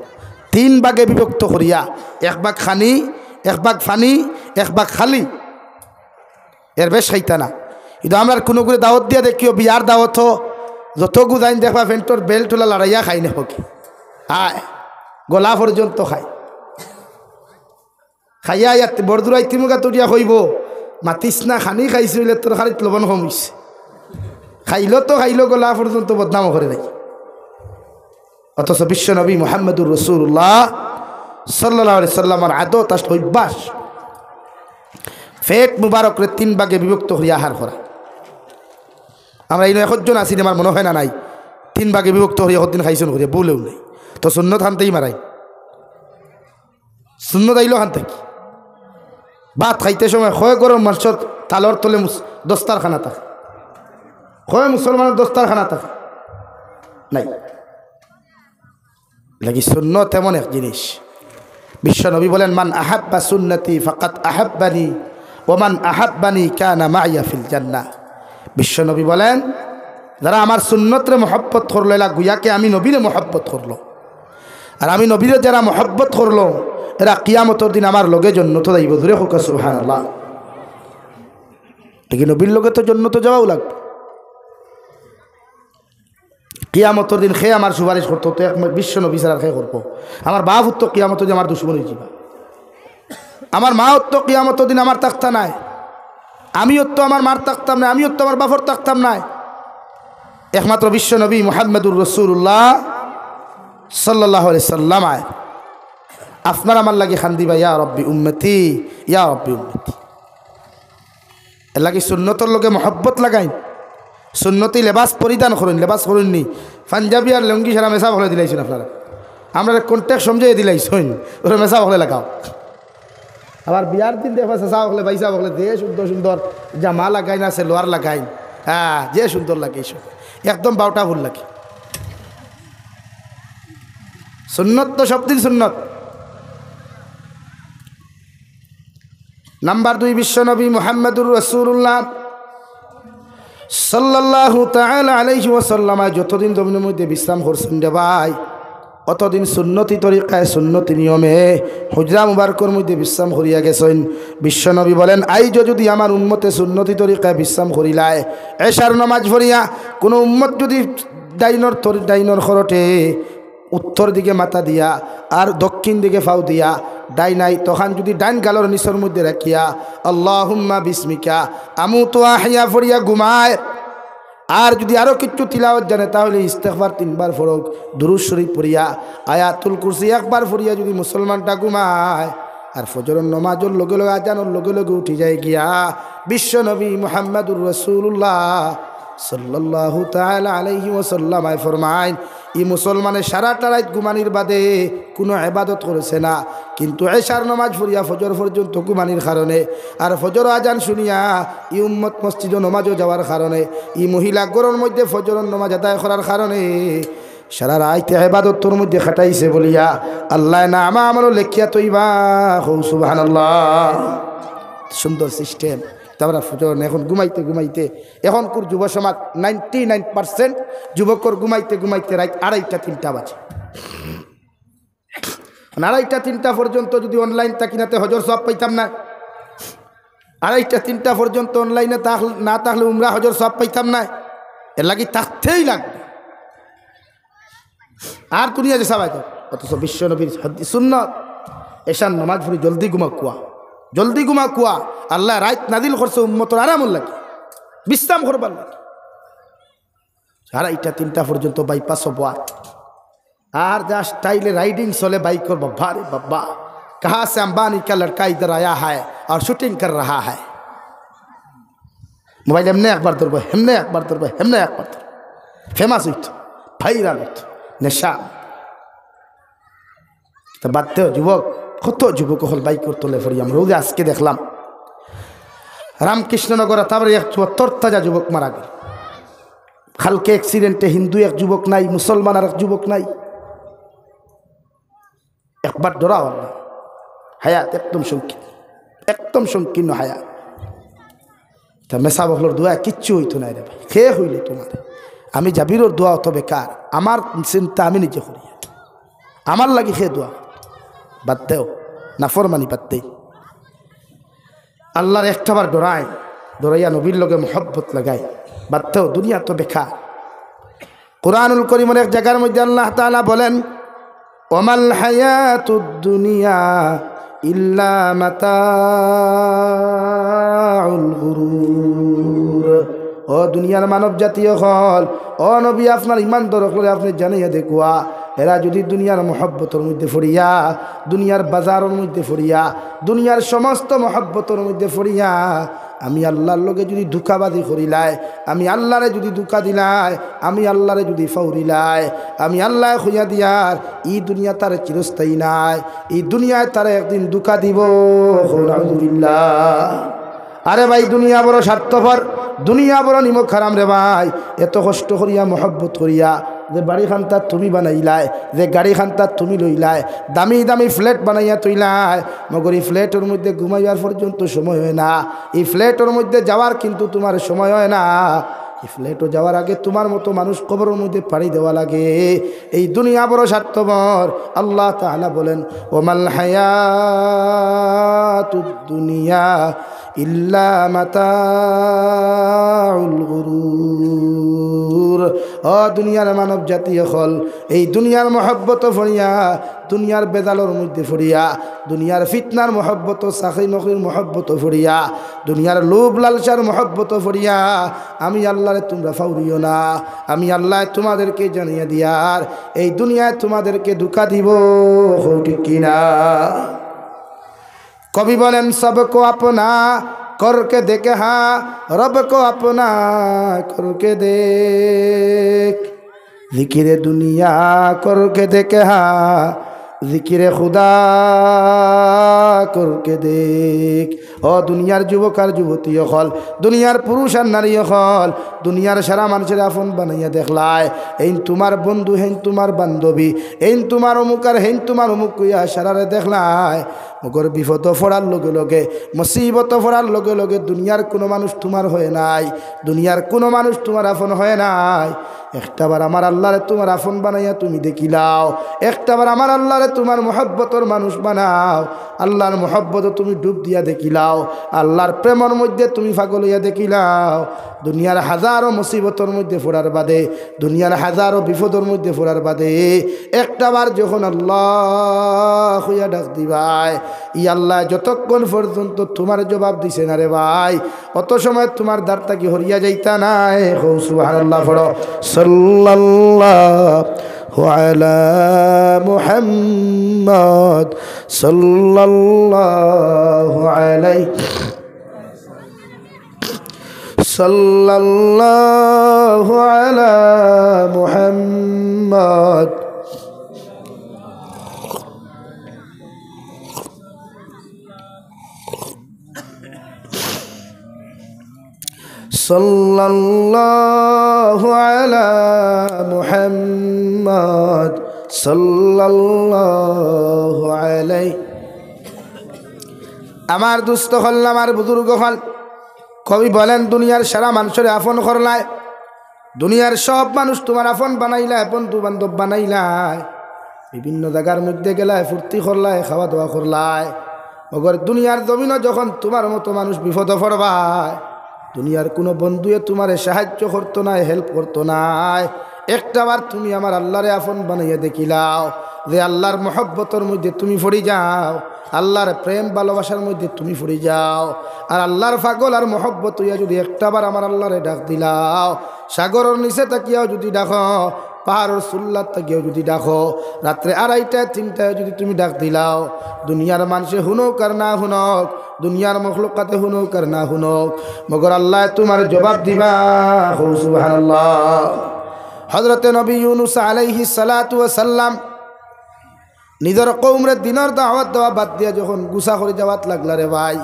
তিন ভাগে বিভক্ত করিয়া, এক ভাগ খানি, এক ভাগ পানি, এক ভাগ খালি। এর বেশ খাইতা না। কিন্তু আমরার কুনুগুরে দাওয়াত দিয়া দেখিও, বিয়ার দাওয়াত, যতগু যাইন দেখবা প্যান্টর বেল্ট অলা লাড়াইয়া খাইন হকি। আয়, গলা পর্যন্ত খায়। খাইয়া ইয়াত বড়জোড়ায় তিমুগা তুলিয়া কইবো, "মাতিস না, খানি খাইছে অইলে তরকারিত লবণ কম অইছে।" খাইলো তো খাইলো, গলা পর্যন্ত বদনাম করে নাই। অথচ বিশ্ব নবী মুহাম্মদুর রাসূলুল্লাহ সাল্লাল্লাহু আলাইহি সাল্লামর আদত আসলো অভ্যাস, পেট মুবারকরে তিন ভাগে বিভক্ত করিয়া আহার করা। আমরা ইনো একজন আছি, আমার মনে হয় না নাই, তিন ভাগে বিভক্ত করিয়া একদিন খাইছন করিয়া, ভুলেও নাই। তো সুন্নত খানতেই মারাই। সুন্নত আইলো খান থাকি। ভাত খাইতে সময় কয় ঘরর মানষর তালর তলে মুস-, দস্তারখানা থাকে? কয় মুসলমানর দস্তারখানা থাকে? নাই। লাগি সুন্নত এমন এক জিনিস। বিশ্ব নবী বলেন, "মান আহাব্বা সুন্নতি ফাকাদ আহাব্বানি, ওয়া মান আহাব্বানি কানা মাইয়া ফিল জান্নাহ।" বিশ্ব নবী বলেন, "যারা আমার সুন্নতরে মহব্বত করলো, এলা গুয়াকে আমি নবীরে মহব্বত করলো।" আর আমি নবীরে যারা মহব্বত করলো, এরা কিয়ামতর দিন আমার লগে জন্নতো যাইবো। জোরে কউক্কা সুবহানাল্লাহ। দেখি নবীর লগে তো জন্নতো যাওয়াও লাগবো। কিয়ামতর দিন কে আমার সুপারিশ করতো? তো এক বিশ্ব নবী ছাড়া আর কে করবো? আমার বাপ তো কিয়ামতর দিন আমার দুশমন অইযিবা। আমার মা তো কিয়ামতর দিন আমার থাকতা নায়, আমিও তো আমার মার থাকতাম নায়, আমিও তো আমার বাপর থাকতাম নায়। একমাত্র বিশ্ব নবী মুহাম্মদুর রাসূলুল্লাহ সাল্লাল্লাহু আলাইহি সাল্লাম আয়। আপনার আমার লাগি খান্দিবা, "ইয়া রব্বি উম্মতি, ইয়া রব্বি উম্মতি।" এরলাগি সুন্নতর লগে মহব্বত লাগাইন। সুন্নতি লেবাস পরিধান করইন, লেবাস করইন নি, পাঞ্জাবি আর লুঙ্গি সারা মেসাব অকলে দিলাইছইন আপনারা। আমরারে কন্টেক্ট সমঝাইয়া দিলাইছইন, ওরে মেসাব অকলে লাগাও। আবার বিয়ার দিন দেখবা চাচা অকলে, ভাইসাব অকলে যে সুন্দর সুন্দর জামা লাগাইন আর সালোয়ার লাগাইন, হ্যাঁ, যে সুন্দর লাগে এইসব, একদম বাউটা ফুল লাগে। সুন্নত তো সব দিন সুন্নত। নাম্বার দুই, বিশ্বনবী মুহাম্মাদুর রাসূলুল্লাহ সাল্লাল্লাহু তাআলা আলাইহি ওয়াসাল্লাম যতদিন জমিনর মধ্যে বিশ্রাম করছইন রে ভাই, অতদিন সুন্নতি তরিকায়, সুন্নতি নিয়মে হুজরা মুবারকর মধ্যে বিশ্রাম করিয়া গেছইন। বিশ্বনবী বলেন, আইজও যুদি আমার উম্মতে সুন্নতি তরিকায় বিশ্রাম করিলায়, এশার নমাজ পড়িয়া কোনো উম্মত যুদি ডাইনর তরি-, ডাইনর খরটে উত্তর দিকে মাথা দিয়া আর দক্ষিণ দিকে ফাও দিয়া, ডাইন আইত অখান যুদি ডাইন গালর নিচর মধ্যে রাখিয়া, আল্লাহুম্মা বিসমিকা আমুতু ওয়া আহইয়া পড়িয়া ঘুমায়, আর যুদি আরো কিচ্ছু তিলাওয়াত জানে, তাহলে ইস্তেগফার তিনবার পড়উক, দুরূদ শরীফ পড়িয়া, আয়াতুল কুরসি একবার পড়িয়া যুদি মুসলমানটা ঘুমায়, আর ফজরর নমাজর লগে লগে, আজানর লগে লগে উঠি যায় গিয়া, বিশ্বনবী মুহাম্মাদুর রাসূলুল্লাহ সাল্লাল্লাহু তাআলা আলাইহি ওয়াসাল্লাম আয় ফরমাইন, ই মুসলমানে সারাটা রাইত ঘুমানির বাদে কুনু ইবাদত করছে না, কিন্তু এশার নমাজ পড়িয়া ফজর পর্যন্ত ঘুমানির কারণে আর ফজর আজান শুনিয়া ই উম্মত মসজিদো নমাজো যাওয়ার কারণে, ই মহিলা ঘরর মধ্যে ফজরর নমাজ আদায় করার কারণে সারা রাইত ইবাদতর মধ্যে কাটাইছে বলিয়া আল্লায় নামা আমলো লেখিয়া থইবা। কও সুবহানাল্লাহ। সুন্দর সিস্টেম। তারপরে ফজর এখন ঘুমাইতে ঘুমাইতে, এখনকুর যুব সমাজ নাইনটি নাইন পার্সেন্ট যুবকর ঘুমাইতে ঘুমাইতে রাইত আড়াইটা তিনটা বাজে। মানে আড়াইটা তিনটা পর্যন্ত যুদি অনলাইন থাকি না, তে হজর সওয়াব পাইতাম না। আড়াইটা তিনটা পর্যন্ত অনলাইনে থাক-, না থাকলে উমরা হজর সওয়াব পাইতাম না। এরলাগি থাকতেই লাগবে। আর দুনিয়া যে সবাই তো, অথচ বিশ্বনবীর হাদিস সুন্নত, এশার নমাজ পড়ি জলদি ঘুমা কুয়া, জলদি ঘুমা কুয়া। আল্লায় রাইত নাজিল করছে উম্মতর আরামর লাগি, বিশ্রাম করবার লাগি। আড়াইটা তিনটা পর্যন্ত বাইপাস হবো আর। আর যা স্টাইলে রাইডিং চলে বাইকর, বাবা রে বাবা, কাহা সে আম্বানি কা লড়কা ইধর আয়া হ্যায় আর শুটিং কর রাহা হ্যায়। মোবাইল এমনে একবার ধরবো, হেমনে একবার ধরবো, হেমনে একবার ধরবো। ফেমাস অইতো, ভাইরাল অইতো, নেশা। তা বাদ দেও যুবক, কত যুবক অকল বাইকর তলে পড়ি। আমরা ওই যে আজকে দেখলাম রামকৃষ্ণনগর, তারপরে এক যুবক, তরতাজা যুবক মারা গেল। কালকে অ্যাক্সিডেন্টে হিন্দু এক যুবক নাই, মুসলমান আর এক যুবক নাই। একবার ডরাও আল্লাহ। হায়াত একদম সংকীর্ণ, একদম সংকীর্ণ হায়াত। তা মেসাব অকলর দোয়া কিচ্ছু অইতো নায় রে ভাই, কে কইলো তোমারে? আমি জাবিরর দোয়া অত বেকার, আমার চিন্তা আমি নিজে করি, আমার লাগি কে দোয়া? বাদ দেও, নাফরমানি বাদ দেই। আল্লাহর একটাবার ডরাই, ডরাইয়া নবীর লগে মহব্বত লাগাই, বাদ দেও, দুনিয়া তো বেকার। কোরআনুল করিমর এক জাগার মধ্যে আল্লাহ তাআলা বলেন, "ওমাল হায়াতুদ দুনিয়া ইল্লা মাতাউল গুরুর।" ও দুনিয়ার মানব জাতি অকল, ও নবী, আপনার ইমানদার অকলরে আপনে জানাইয়া দেখুয়া, এরা যুদি দুনিয়ার মহব্বতর মধ্যে পড়িয়া, দুনিয়ার বাজারর মধ্যে পড়িয়া, দুনিয়ার সমস্ত মহব্বতর মধ্যে পড়িয়া, আমি আল্লাহর লগে যুদি ধুকাবাজি করিলায়, আমি আল্লাহরে যুদি ধুকা দিলায়, আমি আল্লাহরে যুদি ফাউরিলায়, আমি আল্লায় কইয়া দিয়ার, ই দুনিয়া তার চিরস্থায়ী নায়, ই দুনিয়ায় তার একদিন ধুকা দিবো। কও নাউজুবিল্লাহ। আরে ভাই, দুনিয়া বড় স্বার্থপর, দুনিয়া বড় নিমক হারাম রে ভাই। এত কষ্ট করিয়া, মহব্বত করিয়া, যে বাড়িখান্তা তুমি বানাইলায়, যে গাড়িখান্তা তুমি লইলায়, দামি দামি ফ্ল্যাট বানাইয়া থইলায়, মগর ই ফ্ল্যাটর মধ্যে ঘুমাইবার পর্যন্ত সময় অয় না, ই ফ্ল্যাটর মধ্যে যাওয়ার কিন্তু তুমার সময় অয় না। ই ফ্ল্যাটো যাওয়ার আগে তুমার মতো মানুষ কবরর মধ্যে পাড়ি দেওয়া লাগে। এই দুনিয়া বড় স্বার্থপর। আল্লাহ তাআলা বলেন, "ওমাল হায়াতুদ দুনিয়া ইল্লা মাতাউল গুরুর।" ও দুনিয়ার মানব জাতি অকল, এই দুনিয়ার মহব্বত পড়িয়া, দুনিয়ার বেজালর মধ্যে পড়িয়া, দুনিয়ার ফিতনার মহব্বত, চাকরি নকরির মহব্বত পড়িয়া, দুনিয়ার লোভ লালসার মহব্বত পড়িয়া আমি আল্লাহরে তুমরা ফাউরিও না। আমি আল্লায় তুমাদেরকে জানাইয়া দিয়ার, এই দুনিয়ায় তুমাদেরকে ধুকা দিবো। কও ঠিক কি না? কবি বলেন, "সবকো আপনা करके देख, हाँ, रब को अपना करके देख। ज़िक्र दुनिया करके देख, हाँ, ज़िक्र खुदा करके देख। ও দুনিয়ার যুবক আর যুবতী অকল, দুনিয়ার পুরুষ আর নারী অকল, দুনিয়ার সারা মানষরে আফন বানাইয়া দেখলায়, এইন তুমার বন্ধু, হেইন তুমার বান্ধবী, এইন তুমার অমুক আর হেইন তুমার অমুক কইয়া সারারে দেখলায়। মগর বিপদো পড়ার লগে লগে, মুসিবতো পড়ার লগে লগে দুনিয়ার কুনু মানুষ তুমার হয় নাই, দুনিয়ার কুনু মানুষ তুমার আফন হয় নাই। একটাবার আমার আল্লারে তুমার আফন বানাইয়া তুমি দেখিলাও, একটাবার আমার আল্লারে তুমার মহব্বতর মানুষ বানাও, আল্লার মহব্বতো তুমি ডুব দিয়া দেখিলাও, আল্লার প্রেমর মধ্যে তুমি পাগল অইয়া দেখিলাও। দুনিয়ার হাজারো মুসিবতর মধ্যে পড়ার বাদে, দুনিয়ার হাজারো বিপদর মধ্যে পড়ার বাদে একটাবার যখন আল্লাহ কইয়া ডাক দিবায়, ই আল্লায় যতক্ষণ পর্যন্ত তুমার জবাব দিছে না রে ভাই, অত সময় তুমার দ্বার থাকি হরিয়া যাইতা নায়। কও সুবহানাল্লাহ পড়ো। সাল্লাল্লাহু আলা মুহাম্মদ, সাল্লাল্লাহু আলাইহি, সাল্লাল্লাহু আলা মুহাম্মদ। সাল্লাল্লাহু আলা মুহাম্মদ, সাল্লাল্লাহু আলাইহি। আমার দোস্ত অকল, আমার বুজুর্গ অকল, কবি বলেন, দুনিয়ার সারা মানষরে আফন করলায়, দুনিয়ার সব মানুষ তুমার আফন বানাইলায়, বন্ধু বান্ধব বানাইলায়, বিভিন্ন জাগার মধ্যে গেলায়, ফুর্তি করলায়, খাওয়া দাওয়া করলায়। মগর দুনিয়ার জমিনো যখন তুমার মতো মানুষ বিপদো পড়বায়, দুনিয়ার কুনু বন্ধুয়ে তুমারে সাহায্য করতো নায়, help করতো নায়। একটাবার তুমি আমার আল্লারে আফন বানাইয়া দেখিলাও, যে আল্লার মহব্বতর মধ্যে তুমি পড়ি যাও, আল্লার প্রেম ভালোবাসার মধ্যে তুমি পড়ি যাও, আর আল্লার পাগল আর মহব্বত অইয়া যুদি একটাবার আমার আল্লারে ডাক দিলাও, সাগরর নিচে থাকিয়াও যুদি ডাকো, পাহাড়র চূড়াত থাকিয়াও যুদি ডাকো, রাত্রে আড়াইটায় তিনটায় যুদি তুমি ডাক দিলাও, দুনিয়ার মানষে হুনউক আর না হুনউক, দুনিয়ার মখলুকাতে হুনউক আর না হুনউক, মগর আল্লায় তুমার জবাব দিবা। কও সুবহানাল্লাহ। হযরতে নবী ইউনুস আলাইহিস সালাতু ওয়াস সালাম নিজর কওমরে দিনর দাওয়াত দেওয়া বাদ দিয়া যখন গুছা করি যাওয়াত লাগলা রে ভাই,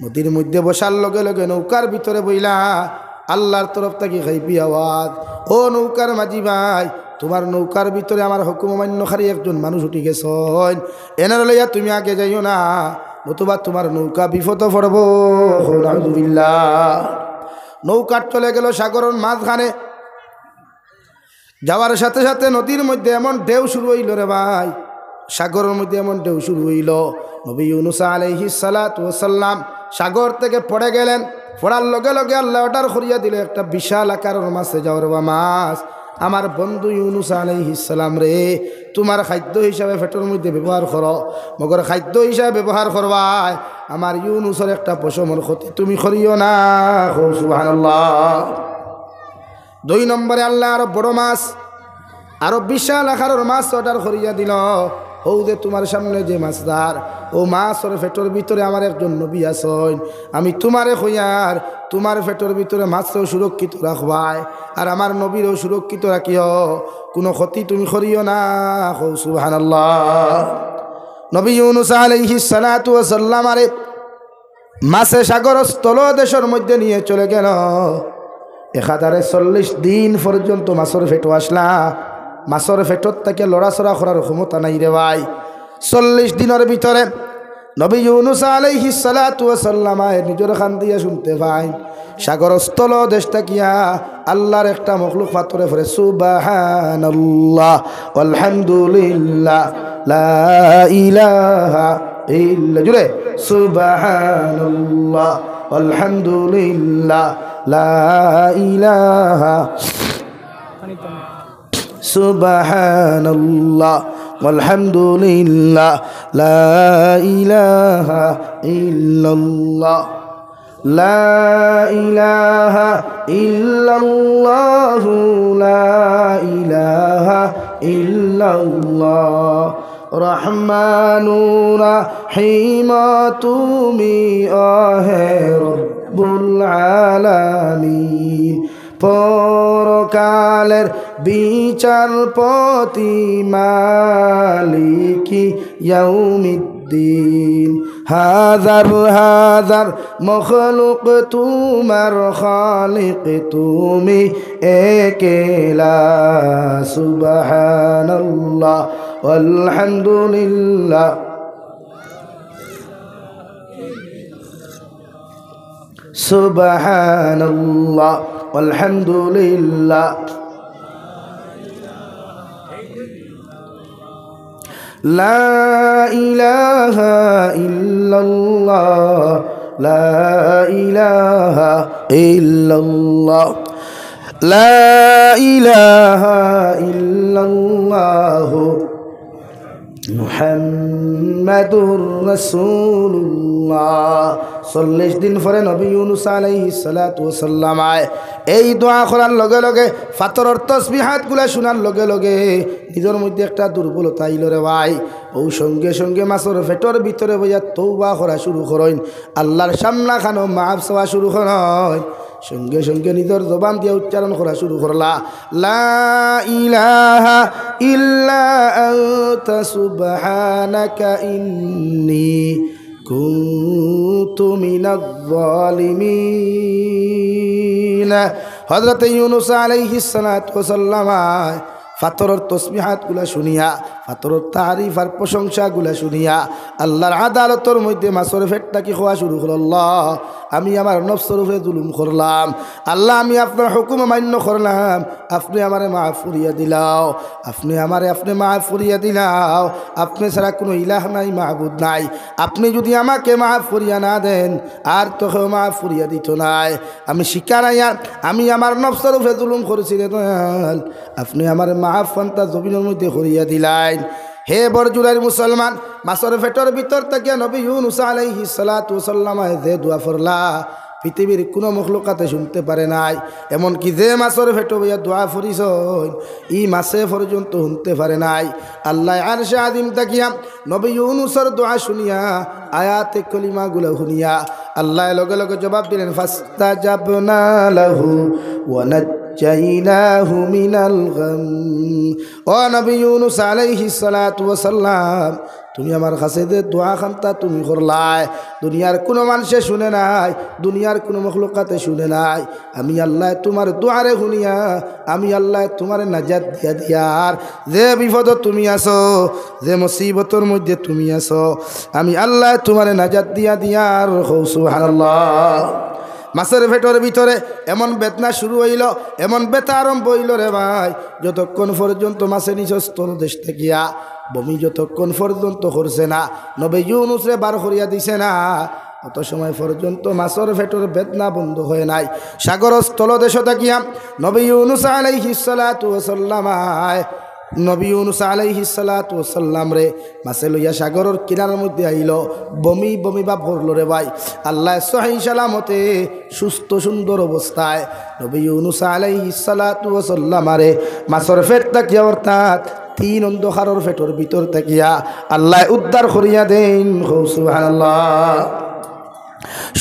নদীর মধ্যে বসার লগে লগে নৌকার ভিতরে বইলা আল্লার তরফ থাকি গাইবি আওয়াজ, "ও নৌকার মাঝি ভাই, তুমার নৌকার ভিতরে আমার হুকুম অমান্যকারী একজন মানুষ উঠি গেছইন, এনারে লইয়া তুমি আগে যাইও না, নতুবা তুমার নৌকা বিপদো পড়বো।" নাউজুবিল্লাহ। নৌকার চলে গেল সাগরর মাঝখানে। যাওয়ার সাথে সাথে নদীর মধ্যে এমন ঢেউ শুরু অইলো রে ভাই, সাগরর মধ্যে এমন ঢেউ শুরু অইলো, নবী ইউনুস আলাইহিস সালাতু ওয়াস সালাম সাগর থাকি পড়ে গেলেন। পড়ার লগে লগে আল্লায় order করিয়া দিলো, "একটা বিশাল আকারর মাছে যাও রে বা মাছ, আমার বন্ধু ইউনুস আলাইহিস সালামরে তুমার খাদ্য হিসাবে পেটর মধ্যে ব্যবহার করো, মগর খাদ্য হিসাবে ব্যবহার করবায়, আমার ইউনুসর একটা পশমর ক্ষতি তুমি করিও না।" কও সুবহানাল্লাহ। দুই নম্বরে আল্লায় আরো বড় মাছ, আরো বিশাল আকারর মাছ order করিয়া দিলো, "হউ যে তুমার সামনে যে মাছ যার, অউ মাছর পেটর ভিতরে আমার একজন নবী আছইন, আমি তুমারে কইয়ার, তুমার পেটর ভিতরে মাছরেও সুরক্ষিত রাখবায়, আর আমার নবীরেও সুরক্ষিত রাখিও, কুনু ক্ষতি তুমি করিও না।" কও সুবহানাল্লাহ। নবী ইউনুস আলাইহিস সালাতু ওয়াস সালামরে মাছে সাগরর তলদেশর মধ্যে নিয়া চলে গেল। একাধারে চল্লিশ দিন পর্যন্ত মাছর পেটো আছলা। মাছর পেটর থাকি লড়াচড়া করার ক্ষমতা নাই রে ভাই। চল্লিশ দিনর ভিতরে নবী ইউনুস আলাইহিস সালাতু ওয়াস সালামে নিজর কান দিয়া হুনতে পাইন, সাগরর তলদেশ থাকিয়া আল্লার একটা মখলুক পাথরে পড়ে, "সুবহানাল্লাহ, আলহামদুলিল্লাহ, লা ইলাহা ইল্লা", জুরে, "সুবহানাল্লাহ, আলহামদুলিল্লাহ, লা ইলাহা, সুবহানাল্লাহ, আলহামদুলিল্লাহ, লা ইলাহা ইল্লাল্লাহ।" لا إله إلا الله، لا إله إلا الله، রহমানুর রহিম তুমি, ও হে রব্বুল আলামিন। পরকালের বিচারপতি, মালিকি ইয়াউমিদ্দিন। হাজার হাজার মখলুক তোমার খালিক তুমি একেলা। সুবহানাল্লাহ ওয়ালহামদুলিল্লাহ। সুবহানাল্লাহ ওয়ালহামদুলিল্লাহ। লা ইলাহা ইল্লাল্লাহ, লা ইলাহা ইল্লাল্লাহ, লা ইলাহা ইল্লাল্লাহ। মুহাম্মাদুর রাসূলুল্লাহ। চল্লিশ দিন পরে নবী ইউনুস আলাইহিস সালাতু ওয়াস সালাম আয়। এই দোয়া করার লগে লগে, পাথরর তসবিহাতগুলা শুনার লগে লগে নিজর মধ্যে একটা দুর্বলতা আইলো রে ভাই। অউ সঙ্গে সঙ্গে মাছর পেটর ভিতরে বইয়া তওবা করা শুরু করইন, আল্লাহর সামনাখানো মাফ চাওয়া শুরু করইন। সঙ্গে সঙ্গে নিজর জবান দিয়া উচ্চারণ করা শুরু করলা, লা ইলাহা ইল্লা আনতা সুবহানাকা ইন্নী কুনতু মিনাজ জালিমিন। হযরতে ইউনুস আলাইহিস সালাতু ওয়াস সালাম পাথরর তসবিহাতগুলা শুনিয়া, পাথরর তারিফ আর প্রশংসাগুলা শুনিয়া, আল্লাহর আদালতর মধ্যে মাছর পেট থাকি কওয়া শুরু করলা, আল্লাহ, আমি আমার নফসর উপরে জুলুম করলাম, আল্লাহ, আমি আপনার হুকুম অমান্য করলাম, আপনে আমারে মাফ করিয়া দিলাও, আপনে আমারে, আপনে মাফ করিয়া দিলাও, আপনে ছাড়া কুনু ইলাহ নাই, মাবুদ নাই, আপনে যুদি আমাকে মাফ করিয়া না দেন, আর তো কেউ মাফ করিয়া দিতো নায়। আমি শিকার আইয়ার, আমি আমার নফসর উপরে জুলুম করছি রে দয়াল, আপনে আমারে মাফ খান্তা জমিনর মধ্যে করিয়া দিলাইন। হে বড়জোড়ার মুসলমান, মাছর পেটর ভিতর থাকিয়া নবী ইউনুস আলাইহিস সালাতু ওয়াস সালাম আয় যে দোয়া পড়লা, পৃথিবীর কুনু মখলুকাতে শুনতে পারে নাই। এমনকি যে মাছর পেটো বইয়া দোয়া পড়িছইন, ই মাছে পর্যন্ত শুনতে পারে নাই। আল্লাহ আরশে আজিম থাকিয়া নবী ইউনুসর দোয়া শুনিয়া, আয়াতে কলিমাগুলা শুনিয়া, আল্লাহ লগে লগে জবাব দিলেন, ফাস্তাজাবনা লাহু ওয়া নাজ্জাইনাহু মিনাল গাম। ও নবী ইউনুস আলাইহিস সালাতু ওয়াস সালাম, তুমি আমার কাছে যে দোয়া খান্তা তুমি করলায়, দুনিয়ার কুনু মানষে শুনে নাই, দুনিয়ার কুনু মখলুকাতে শুনে নাই। আমি আল্লাহ তুমার দোয়ারে শুনিয়া, আমি আল্লাহ তুমারে নাজাত দিয়া দিয়ার। যে বিপদো তুমি আছো, যে মুসিবতর মধ্যে তুমি আছো, আমি আল্লাহ তুমারে নাজাত দিয়া দিয়ার। কও সুবহানাল্লাহ। মাছর পেটর ভিতরে এমন বেদনা শুরু অইলো, এমন বেথা আরম্ভ অইলো রে ভাই, যতক্ষণ পর্যন্ত মাছে নিজর স্থলদেশ থাকিয়া বমি যতক্ষণ পর্যন্ত করছে না, নবী ইউনুসরে বার করিয়া দিছে না, অত সময় পর্যন্ত মাছর পেটর বেদনা বন্ধ হয় নাই। সাগরর স্থলদেশ থাকিয়া নবী ইউনুস আলাইহিস সালাতু ওয়াস সালাম আয়, নবী ইউনুস আলাইহিস সালাতু ওয়াস সালামরে মাছে লইয়া সাগরর কিনারার মধ্যে আইলো, বমি বমি ভাব করলো রে ভাই। আল্লাহ সহি সালামতে সুস্থ সুন্দর অবস্থায় নবী ইউনুস আলাইহিস সালাতু ওয়াস সালামরে মাছর পেট থাকিয়া, অর্থাৎ তিন অন্ধকারর পেটর ভিতর থাকিয়া আল্লাহ উদ্ধার করিয়া দেইন। কও সুবহানাল্লাহ।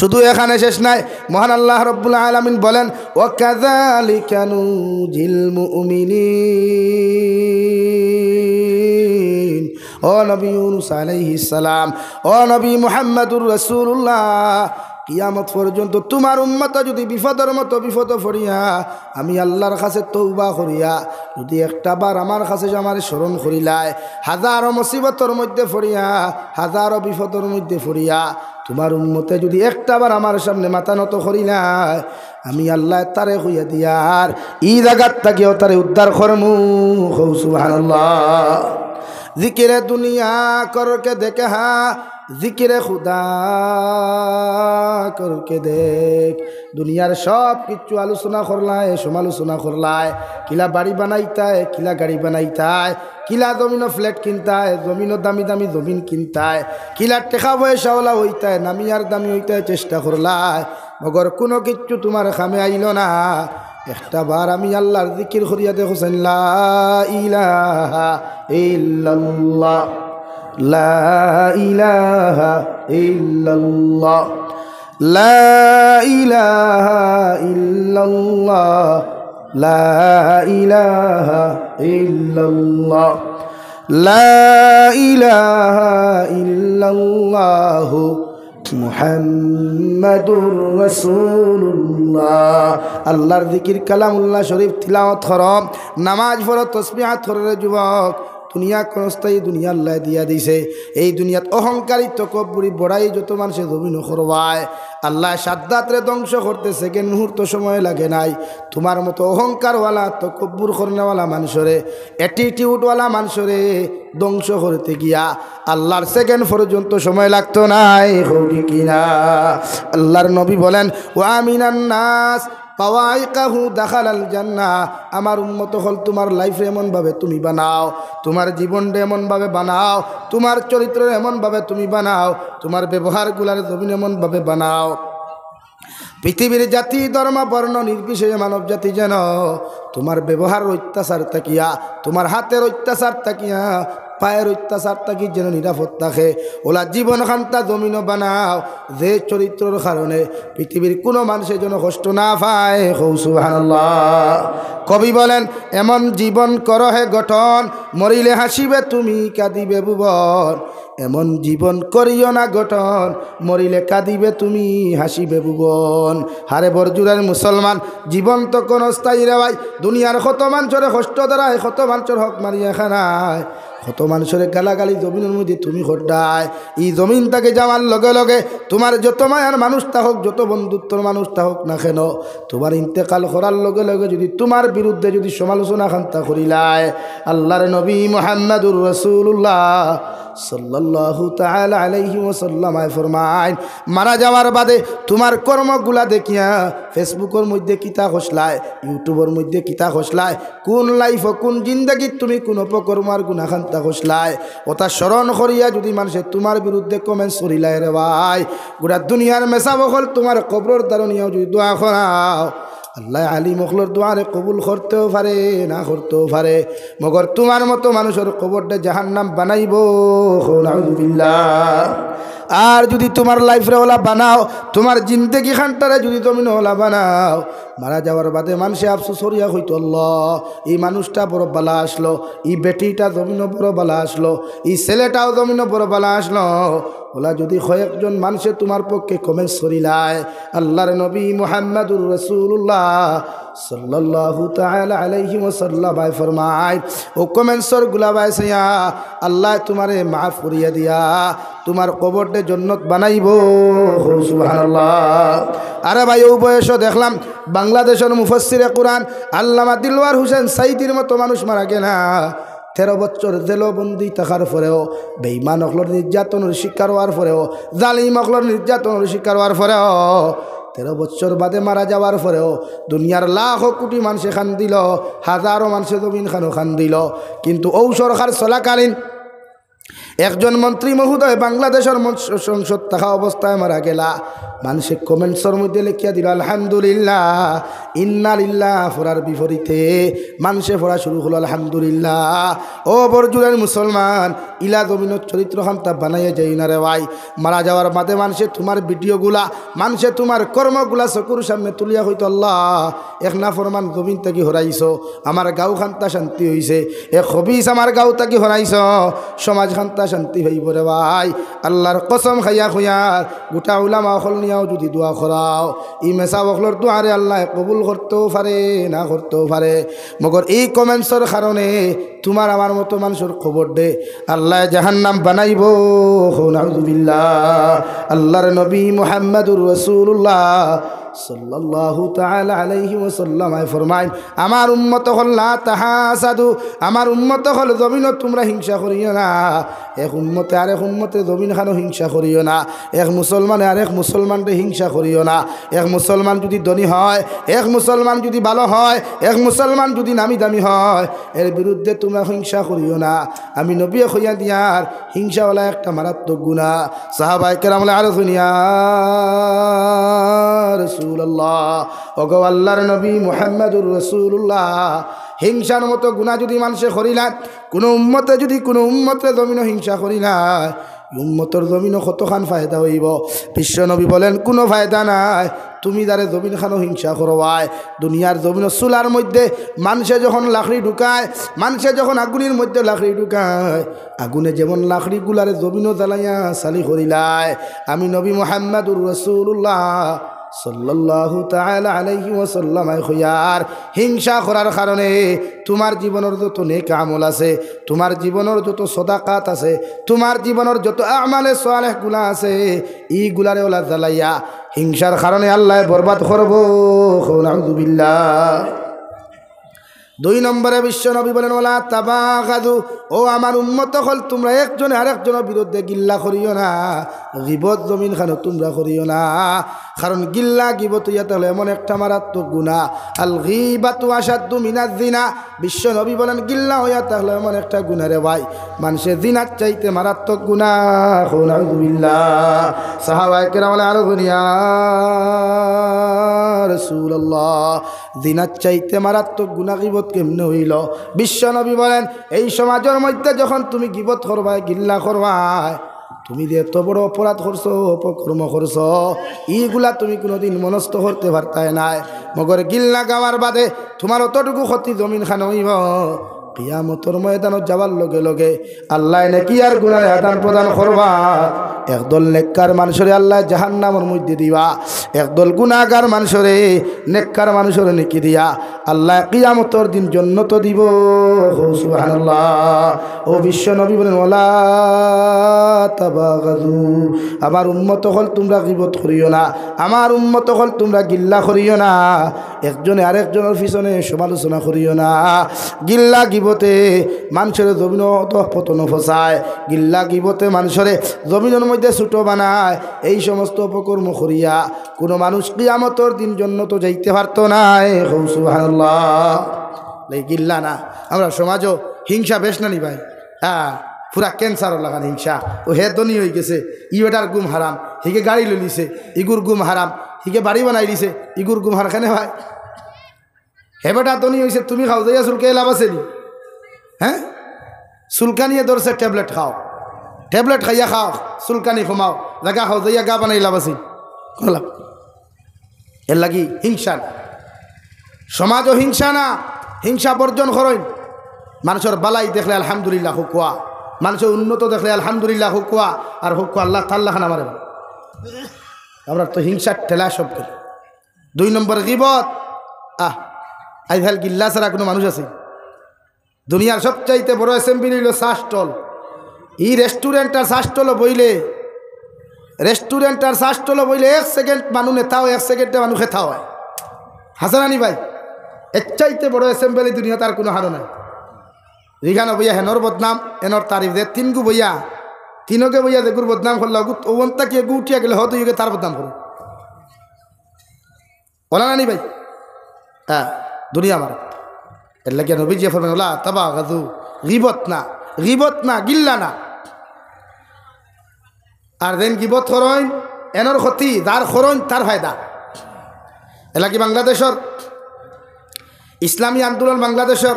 শুধু এখানে শেষ নাই, মহান আল্লাহ রব্বুল আলামিন বলেন, "ওয়া কাযালিকা নুনজিল মুমিনিন।" ও নবী ইউনুস আলাইহিস সালাম, ও নবী মুহাম্মাদুর রাসূলুল্লাহ, কিয়ামত পর্যন্ত তুমার উম্মত যুদি বিপদর মতো বিপদ পড়িয়া আমি আল্লাহর কাছে তওবা করিয়া যুদি একটা বার আমার কাছে আমারে স্মরণ করিলায়, হাজারো মুসিবতর মধ্যে পড়িয়া, হাজারো বিপদর মধ্যে পড়িয়া, তুমার উম্মতে যুদি একটা বার আমার সামনে মাথা নত করিলায়, আমি আল্লাহ তারে কইয়া দিয়ার, ই জাগাত থাকিও তারে উদ্ধার করমু। কও সুবহানাল্লাহ। জিকিরে দুনিয়া করকে দেখে হা, জিকিরে খুদা করকে দেখ। দুনিয়ার সব কিচ্ছু আলোচনা করলায়, সমালোচনা করলায়, কিলা বাড়ি বানাইতায়, কিলা গাড়ি বানাইতায়, কিলা জমিনো ফ্ল্যাট কিনতায়, জমিনো দামি দামি জমিন কিনতায়, কিলা টেকা পয়সাওয়ালা অইতায়, নামিয়ার দামি অইতায় চেষ্টা করলায়, মগর কুনু কিচ্ছু তুমার কামে আইলো না। একটা বার আমি আল্লাহর জিকির করিয়া দেখো চাইন, লা ইলাহা ইল্লাল্লাহ। لا إله إلا الله، لا إله إلا الله، لا إله إلا الله، لا إله إلا الله، محمد رسول الله। আল্লাহর জিকির কালামুল্লাহ শরীফ তিলাওয়াত করো, নামাজ পড়ো, তসবিহাত করো রে যুবক। দুনিয়া ক্ষণস্থায়ী, দুনিয়া আল্লায় দিয়া দিছে। এই দুনিয়াত অহংকারী, তকব্বুরি, বড়াই যত মানষে জমিনো করবায়, আল্লায় সাত দাঁতরে ধ্বংস করতে সেকেন্ড মুহূর্ত সময় লাগে নাই। তুমার মতো অহংকারওয়ালা, তকব্বুর করনেওয়ালা মানষরে, অ্যাটিটিউডওয়ালা মানষরে ধ্বংস করতে গিয়া আল্লাহর সেকেন্ড পর্যন্ত সময় লাগতো নায়, কও ঠিক কি না? আল্লাহর নবী বলেন, "ওয়া মিনান নাস বাওয়াইকাহু দাখালাল জান্নাহ।" আমার উম্মত অকল, তুমার লাইফরে এমন ভাবে তুমি বানাও, তুমার জীবনরে এমন ভাবে বানাও, তুমার চরিত্ররে এমন ভাবে তুমি বানাও, তুমার ব্যবহারগুলারে জমিনো এমন ভাবে বানাও, পৃথিবীর জাতি, ধর্ম, বর্ণ নির্বিশেষে মানব জাতি যেন তুমার ব্যবহারর অত্যাচার থাকিয়া, তুমার হাতের অত্যাচার থাকিয়া, পায়ের অত্যাচার থাকি যেন নিরাপদ থাকে। অলা জীবন খান্তা জমিনো বানাও, যে চরিত্রর কারণে পৃথিবীর কুনু মানষে যেন কষ্ট না পায়। কও সুবহানাল্লাহ। কবি বলেন, "এমন জীবন করো হে গঠন, মরিলে হাসিবে তুমি, কাঁদিবে ভুবন।" এমন জীবন করিও না গঠন, মরিলে কাঁদিবে তুমি, হাসিবে ভুবন। হারে বরজুড়ার মুসলমান, জীবন তো ক্ষণস্থায়ী রে ভাই। দুনিয়ার কত মানষরে কষ্ট দেরায়, কত মানষর হক মারিয়া খানায়, কত মানষরে গালাগালি জমিনর মধ্যে তুমি কররায়। ই জমিন থাকি যাওয়ার লগে লগে তুমার যত মায়ার মানুষ থাকউক, যত বন্ধুত্বর মানুষ থাকউক না কেন, তুমার ইন্তেকাল করার লগে লগে যুদি তুমার বিরুদ্ধে যুদি সমালোচনা খান্তা করিলায়, আল্লাহর নবী মুহাম্মাদুর রাসূলুল্লাহ সাল্লাল্লাহু তাআলা আলাইহি ওয়াসাল্লাম আয় ফরমাইন, মারা যাওয়ার বাদে তুমার কর্মগুলা দেখিয়া, Facebook-অর মধ্যে কিতা কছলায়, YouTube-অর মধ্যে কিতা কছলায়, কুন লাইফো, কুন জিন্দেগিত তুমি কুন অপকর্ম আর গুনা খান্তা কছলায়, অতা স্মরণ করিয়া যুদি মানষে তুমার বিরুদ্ধে comments করিলায় রে ভাই, গুটা দুনিয়ার মেসাব অকল তুমার কবরর দ্বারো নিয়াও যুদি দোয়া করাও, আল্লায় আলিম অকলর দোয়ারে কবুল করতেও পারে, না করতেও পারে, মগর তুমার মতো মানষর কবররে জাহান্নাম বানাইবো। কও নাউজুবিল্লাহ। আর যুদি তুমার লাইফরে অলা বানাও, তুমার জিন্দেগি খান্তারে যুদি জমিনো অলা বানাও, মারা যাওয়ার বাদে মানষে আফসোস করিয়া কইতো, "আল্লাহ, ই মানুষটা বড় বালা আছলো, ই বেটিটা জমিনো বড় বালা আছলো, ই ছেলেটাও জমিনো বড় বালা আছলো।" অলা যুদি কয়েকজন মানষে তুমার পক্ষে comments করিলায়, আল্লাহর নবী মুহাম্মাদুর রাসূলুল্লাহ সাল্লাল্লাহু তাআলা আলাইহি ওয়াসাল্লাম আয় ফরমাইন, অউ comments-অর গুলা বায় চাইয়া আল্লায় তুমারে মাফ করিয়া দিয়া তুমার কবররে জন্নত বানাইবো। কও সুবহানাল্লাহ। আরে ভাই, অউ বয়সো দেখলাম বাংলাদেশর মুফাসসিরে কুরআন আল্লামা দিলওয়ার হোসেন সাইদির মতো মানুষ মারা গেলা। তেরো বছর জেলো বন্দি থাকার পরেও, বেঈমান অকলর নির্যাতনর শিকার অওয়ার পরেও, জালিম অকলর নির্যাতনর শিকার অওয়ার পরেও, তেরো বছর বাদে মারা যাওয়ার পরেও দুনিয়ার লাখো কুটি মানষে কান্দিলো, হাজারো মানষে জমিন খানো কান্দিলো, কিন্তু অউ সরকার চলাকালীন একজন মন্ত্রী মহোদয় বাংলাদেশর মন-, সংসদ থাকা অবস্থায় মারা গেলা। মানষে comments-অর মধ্যে লেখিয়া দিলো, "আলহামদুলিল্লাহ, ইন্না লিল্লাহ" পড়ার বিপরীতে মানষে পড়া শুরু করলো, "আলহামদুলিল্লাহ।" ও বরজুড়ার মুসলমান, ইলা জমিনর চরিত্র খান্তা বানাইয়া যাইও না রে ভাই। মারা যাওয়ার বাদে মানষে তুমার video গুলা, মানষে তুমার কর্মগুলা চকুর সামনে তুলিয়া কইতো, "আল্লাহ, এক নাফরমান জমিন থাকি হরাইছো, আমার গাঁও খান্তা শান্তি অইছে, এক খবিস আমার গাঁও থাকি হরাইছো, সমাজ খান্তা শান্তি পাইবো রে ভাই।" আল্লাহর কসম খাইয়া কইয়ার, গুটা উলামা অকল নিয়াও যুদি দোয়া করাও, ই মেসাব অকলর দোয়ারে আল্লায় কবুল করতেও পারে, না করতেও পারে, মগর ই comments-অর কারণে তুমার আমার মতো মানষর কবররে আল্লায় জাহান্নাম বানাইবো। কও নাউজুবিল্লাহ। আল্লাহর নবী মুহাম্মাদুর রাসূলুল্লাহ সাল্লাল্লাহু তাআলা আলাইহি ওয়াসাল্লাম আয় ফরমাইন, "আমার উম্মত অকল লা তাহাসাদু, আমার উম্মত অকল জমিনো তুমরা হিংসা করিও না।" এক উম্মতে আরেক উম্মতরে জমিন খানো হিংসা করিও না, এক মুসলমানে আরেক মুসলমানরে হিংসা করিও না। এক মুসলমান যুদি ধনী হয়, এক মুসলমান যুদি ভালো হয়, এক মুসলমান যুদি নামি দামি হয়, এর বিরুদ্ধে তুমরা হিংসা করিও না। আমি নবীয়ে কইয়া দিয়ার, হিংসা অলা একটা মারাত্মক গুনা। সাহাবায়ে কেরাম বলে, "আরে শুনিয়া রাসূলুল্লাহ, ওগো আল্লাহর নবী মুহাম্মাদুর রাসূলুল্লাহ, হিংসার মতো গুনা যুদি মানষে করিলায়, কুনু উম্মতে যুদি কুনু উম্মতরে জমিনো হিংসা করিলায়, উম্মতর জমিনো কতখান ফায়দা অইবো? বিশ্বনবী বলেন, কুনু ফায়দা নাই। তুমি যারে জমিন খানো হিংসা করবায়, দুনিয়ার জমিনো চুলার মধ্যে মানষে যখন লাকড়ি ঢুকায়, মানষে যখন আগুনির মধ্যে লাকড়ি ঢুকায়, আগুনে যেমন লাকড়িগুলারে জমিনো জ্বালাইয়া ছালি করিলায়, আমি নবী মুহাম্মাদুর রাসূলুল্লাহ সাল্লাল্লাহু তাআলা আলাইহি ওয়াসাল্লামে কইয়ার, হিংসা করার কারণে তুমার জীবনর যত নেক আমল আছে, তুমার জীবনর যত সদাকাত আছে, তুমার জীবনর যত আমালে সালেহগুলা আছে, ইগুলারে অলা জ্বালাইয়া হিংসার কারণে আল্লায় বরবাদ করবো। কও নাউজুবিল্লাহ। দুই নম্বরে বিশ্বনবী বলেন, "ওয়ালা তাবাগাদু।" ও আমার উম্মত অকল, তুমরা একজনে আরেকজনর বিরুদ্ধে গিল্লা করিও না, গিবত জমিন খানো তুমরা করিও না। কারণ গিল্লা গিবত অইয়া থাকলে এমন একটা মারাত্মক গুনা। আল গিবাতু আশাদ্দু মিনাজ জিনা। বিশ্বনবী বলেন, গিল্লা অইয়া থাকলে এমন একটা গুনা রে ভাই, মানষে জিনার চাইতে মারাত্মক গুনা। কও নাউজুবিল্লাহ। সাহাবায়ে কেরাম বলে, আরো কইন, ইয়া রাসূলুল্লাহ, জিনার চাইতে মারাত্মক গুনা গিবত কেমনে অইলো? বিশ্বনবী বলেন, এই সমাজর মধ্যে যখন তুমি গিবত করবায়, গিল্লা করবায়, তুমি যে এত বড় অপরাধ করছো, অপকর্ম করছো, ইগুলা তুমি কুনুদিন মনস্থ করতে পারতায় নায়। মগর গিল্লা গাওয়ার বাদে তুমার অতটুকু ক্ষতি জমিন খানো অইবো। কিয়ামতর ময়দানো যাওয়ার লগে লগে আল্লায় নেকি আর গুনার আদান প্রদান করবা। একদল নেককার মানষরে আল্লায় জাহান্নামর মধ্যে দিবা, একদল গুনাগার মানষরে নেককার মানষরে নেকি দিয়া আল্লায় কিয়ামতর দিন জন্নত দিবো। কও সুবহানাল্লাহ। ও বিশ্বনবী বলেন, "ওয়ালা তাবাগাদু।" আমার উম্মত অকল, তুমরা গিবত করিও না, আমার উম্মত অকল, তুমরা গিল্লা করিও না। একজনে আরেকজনর পিছনে সমালোচনা করিও না। গিল্লা গিবতে মানষরে জমিনো অধঃপতনো ফসায়, গিল্লা গিবতে মানষরে জমিনর মধ্যে ছোট বানায়। এই সমস্ত অপকর্ম করিয়া কুনু মানুষ কিয়ামতর দিন জন্নত যাইতে পারতো নায়। কও সুবহানাল্লাহ। এই গিল্লা না, আমরার সমাজো হিংসা বেশ না নি ভাই? হ্যাঁ, পুরা ক্যান্সারর লাখান হিংসা। ও হে ধনী অইগেছে, ই বেটার ঘুম হারাম, হিগে গাড়ি লইলিছে, ইগুর ঘুম হারাম, হিগে বাড়ি বানাইলিছে, ইগুর ঘুম হারাম। কেনে ভাই? হে বেটা ধনী অইছে, তুমি খাও, যাইয়া চুলকাইয়া লাভ আছে নি? হ্যাঁ, চুলকানিয়ে ধরছে, ট্যাবলেট খাও, ট্যাবলেট খাইয়া খাও, চুলকানি কমাও, জাগা খাও, যাইয়া গা বানাই লাভ আছে নি? কুনু লাভ। এরলাগি হিংসা না। সমাজো হিংসা না, হিংসা বর্জন করইন। মানষর বালাই দেখলে আলহামদুলিল্লাহ কউক্কা, মানষর উন্নত দেখলে আলহামদুলিল্লাহ কউক্কা, আর কউক্কা আল্লাহ তাআলা খান আমারে। আমরার তো হিংসার ঠেলা সব করে। দুই নম্বর গিবত। আহ, আইজকাল গিল্লা ছাড়া কুনু মানুষ আছে? দুনিয়ার সবচাইতে বড় অ্যাসেম্বলি অইলো চা স্টল। ই রেস্টুরেন্ট আর চা স্টলো বইলে, রেস্টুরেন্ট আর চা স্টলো বইলে এক সেকেন্ড মানুষ নেতা অয়, এক সেকেন্ডে মানুষ খেতা অয়। হাছা না নি ভাই? এর চাইতে বড় অ্যাসেম্বলি দুনিয়াত আর কুনু হানো নাই। যেখানো বইয়া হেনর বদনাম, এনর তারিফ, যে তিনগু বইয়া, তিনগে বইয়া যেগুর বদনাম করলা, অগু, অউ অন্তা কি এগু উঠিয়া গেলে হয়তো ইগে তার বদনাম করে। অলা না নি ভাই? হ্যাঁ, দুনিয়া আমার। এরলাগি নবীজিয়ে ফরমাইন, "ওয়ালা তাবাগাদু", গিবত না, গিবত না, গিল্লা না। আর যেইন গিবত করইন, এনর ক্ষতি, যার করইন তার ফায়দা। এরলাগি বাংলাদেশর ইসলামী আন্দোলন বাংলাদেশর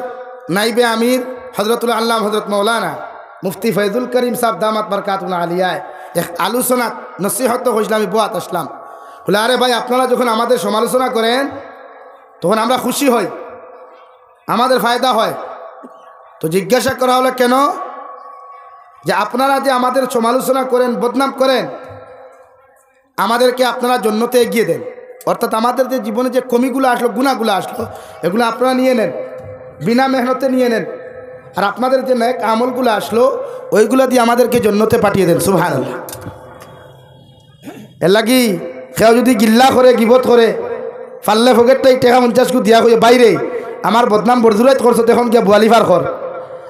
নাইবে আমির হযরতুল আল্লামা হযরত মাওলানা মুফতি ফয়জুল করিম সাহেব দামাত বারকাতুহুমুল আলিয়া এক আলোচনাত নসিহত কইছলা, আমি বওয়াত আছলাম। বলে, "আরে ভাই, আপনারা যখন আমাদের সমালোচনা করেন, তখন আমরা খুশি হই, আমাদের ফায়দা হয়।" তো জিজ্ঞাসা করা হলো, "কেন?" যে, "আপনারা যে আমাদের সমালোচনা করেন, বদনাম করেন, আমাদেরকে আপনারা জন্নতে এগিয়ে দেন।" অর্থাৎ আমাদের যে জীবনে যে কমিগুলো আসলো, গুনাহগুলো আসলো, এগুলো আপনারা নিয়ে নেন, বিনা মেহনতে নিয়ে নেন। আর আপনাদের যে নেক আমলগুলো আসলো, ওইগুলো দিয়ে আমাদেরকে জন্নতে পাঠিয়ে দেন। সুবহানাল্লাহ। এরলাগি কেউ যুদি গিল্লা করে, গিবত করে, পারলে পকেটটাই টেকা পঞ্চাশ গু দিয়া কইও, "ভাইরে, আমার বদনাম বড়জুড়াইত করছো, এখন গিয়া বুয়ালিফার কর।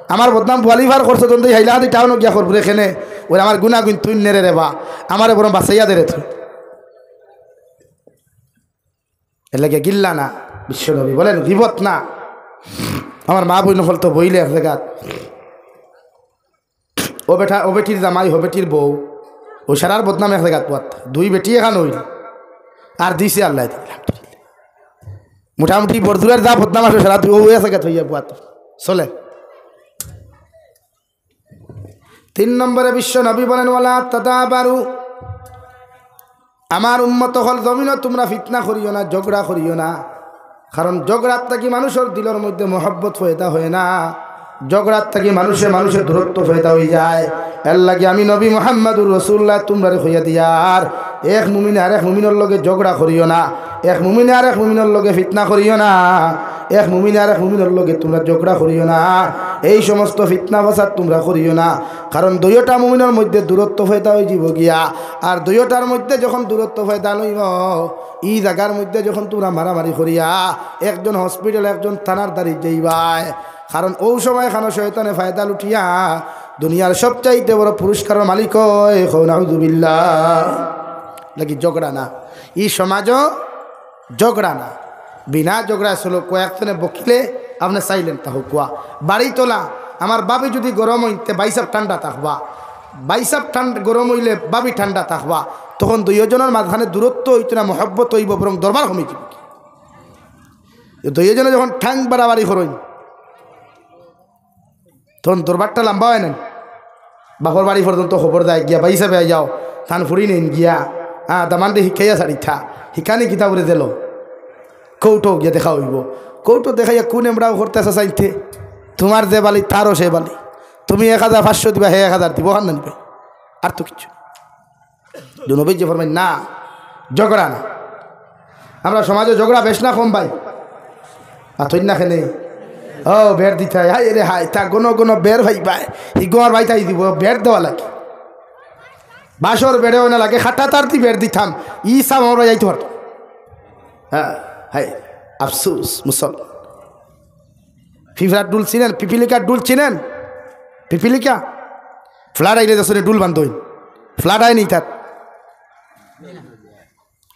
আমার বদনাম বুয়ালিফার করছো, তখন তো হাইলাহান্দি টাউনো গিয়া করবো রে, কেনে? ওরে আমার গুনাগুইন তুই নেরে রে বা, আমারে বরং বাঁচাইয়া দে রে তুই।" এরলাগি গিল্লা না, বিশ্বনবী বলেন, গিবত না। আমার মা বইন অকল তো বইলে এক জাগাত, ও বেটা, ও বেটির জামাই, ও বেটির বউ, ও সারার বদনাম এক জাগাত পুয়াত। দুই বেটি এখান অইল, আর দিছে আল্লায়। মোটামুটি বড়জোড়ার যা বদনাম আছে সারা, ও হয়ে আছে গা থইয়া বুয়াত। চলে। তিন নম্বরে বিশ্ব নবী বলেন, "ওয়ালা তাদাবারু।" আমার উম্মত অকল, জমিনো তুমরা ফিতনা করিও না, ঝগড়া করিও না। কারণ ঝগড়ার থাকি মানুষর দিলর মধ্যে মহব্বত পয়দা অয় না, ঝগড়ার থাকি মানুষে মানুষে দূরত্ব পয়দা অইযায়। এরলাগি আমি নবী মুহাম্মাদুর রাসূলুল্লাহ তুমরারে কইয়া দিয়ার, এক মুমিনে আরেক মুমিনর লগে ঝগড়া করিও না, এক মুমিনে আরেক মুমিনর লগে ফিতনা করিও না, এক মুমিনে আরেক মুমিনর লগে তুমরা ঝগড়া করিও না। এই সমস্ত ফিতনা ফাসাদ তুমরা করিও না, কারণ দুইওটা মুমিনর মধ্যে দূরত্ব পয়দা অইযিবো গিয়া, আর দুইওটার মধ্যে যখন দূরত্ব পয়দা অইবো, ই জাগার মধ্যে যখন তুমরা মারামারি করিয়া একজন হসপিটাল, একজন থানার দাড়ি যাইবায়, কারণ অউ সময় খানো শয়তানে ফায়দা লুটিয়া দুনিয়ার সবচাইতে বড় পুরস্কারর মালিক অয়। কও নাউজুবিল্লাহ। লাগি ঝগড়া না, ই সমাজো ঝগড়া না। বিনা ঝগড়ায় চলো, কয়েকজনে বকিলে আপনে silent থাকো। কুয়া বাড়ি তোলা, আমার ভাবি যদি গরম অইন তে ভাইসাব ঠান্ডা থাকবা, ভাইসাব ঠান্ডা গরম অইলে ভাবি ঠান্ডা থাকবা, তখন দুইওজনর মাঝখানে দূরত্ব অইতো না, মহব্বত অইবো, বরং দরবার কমি যিবো। দুইওজনে যখন ঠাং বাড়াবাড়ি করইন, তখন দরবারটা লম্বা অয় না। বাপর বাড়ি পর্যন্ত খবর যায় গিয়া, "ভাইসাবে আইয়াও, তান ফুড়ি নেইন গিয়া, হ্যাঁ, দামান্দে হিকাইয়া ছাড়িতা, হিকানি কিতা করে দিল।" কোর্টো গিয়া দেখা অইবো। কোর্টো দেখাইয়া কোন এমরাও করতে আসা চাইতে, তুমার যে বালি, তারও সে বালি। তুমি এক হাজার পাঁচশো দিবা, হে এক হাজার দিবো, হার না নিবে, আর তো কিচ্ছু। নবীজি ফরমাইন, "না, ঝগড়া না।" আমরা সমাজো ঝগড়া বেশ না কম ভাই? আতই না কেনে? ও, বের দিতায়, হায় রে হায়, তা গণ গণ বের ভাই ভাই, হি গোয়ার ভাই তাই দিব, বের দেওয়া লাগে। বাসর বেড়েও না লাগে, খাটা তার দি বের দিতাম, ই সাব আমরা যাইতে পারতো। হ্যাঁ, হায়, আফসোস, মুসলমান। ফিফড়ার ডুল চিনেন? পিপিলিকার ডুল চিনেন? পিপিলিকা? ফ্লাড আইলে দেশে ডুল বান্ধইন। ফ্লাড আয় নি তার?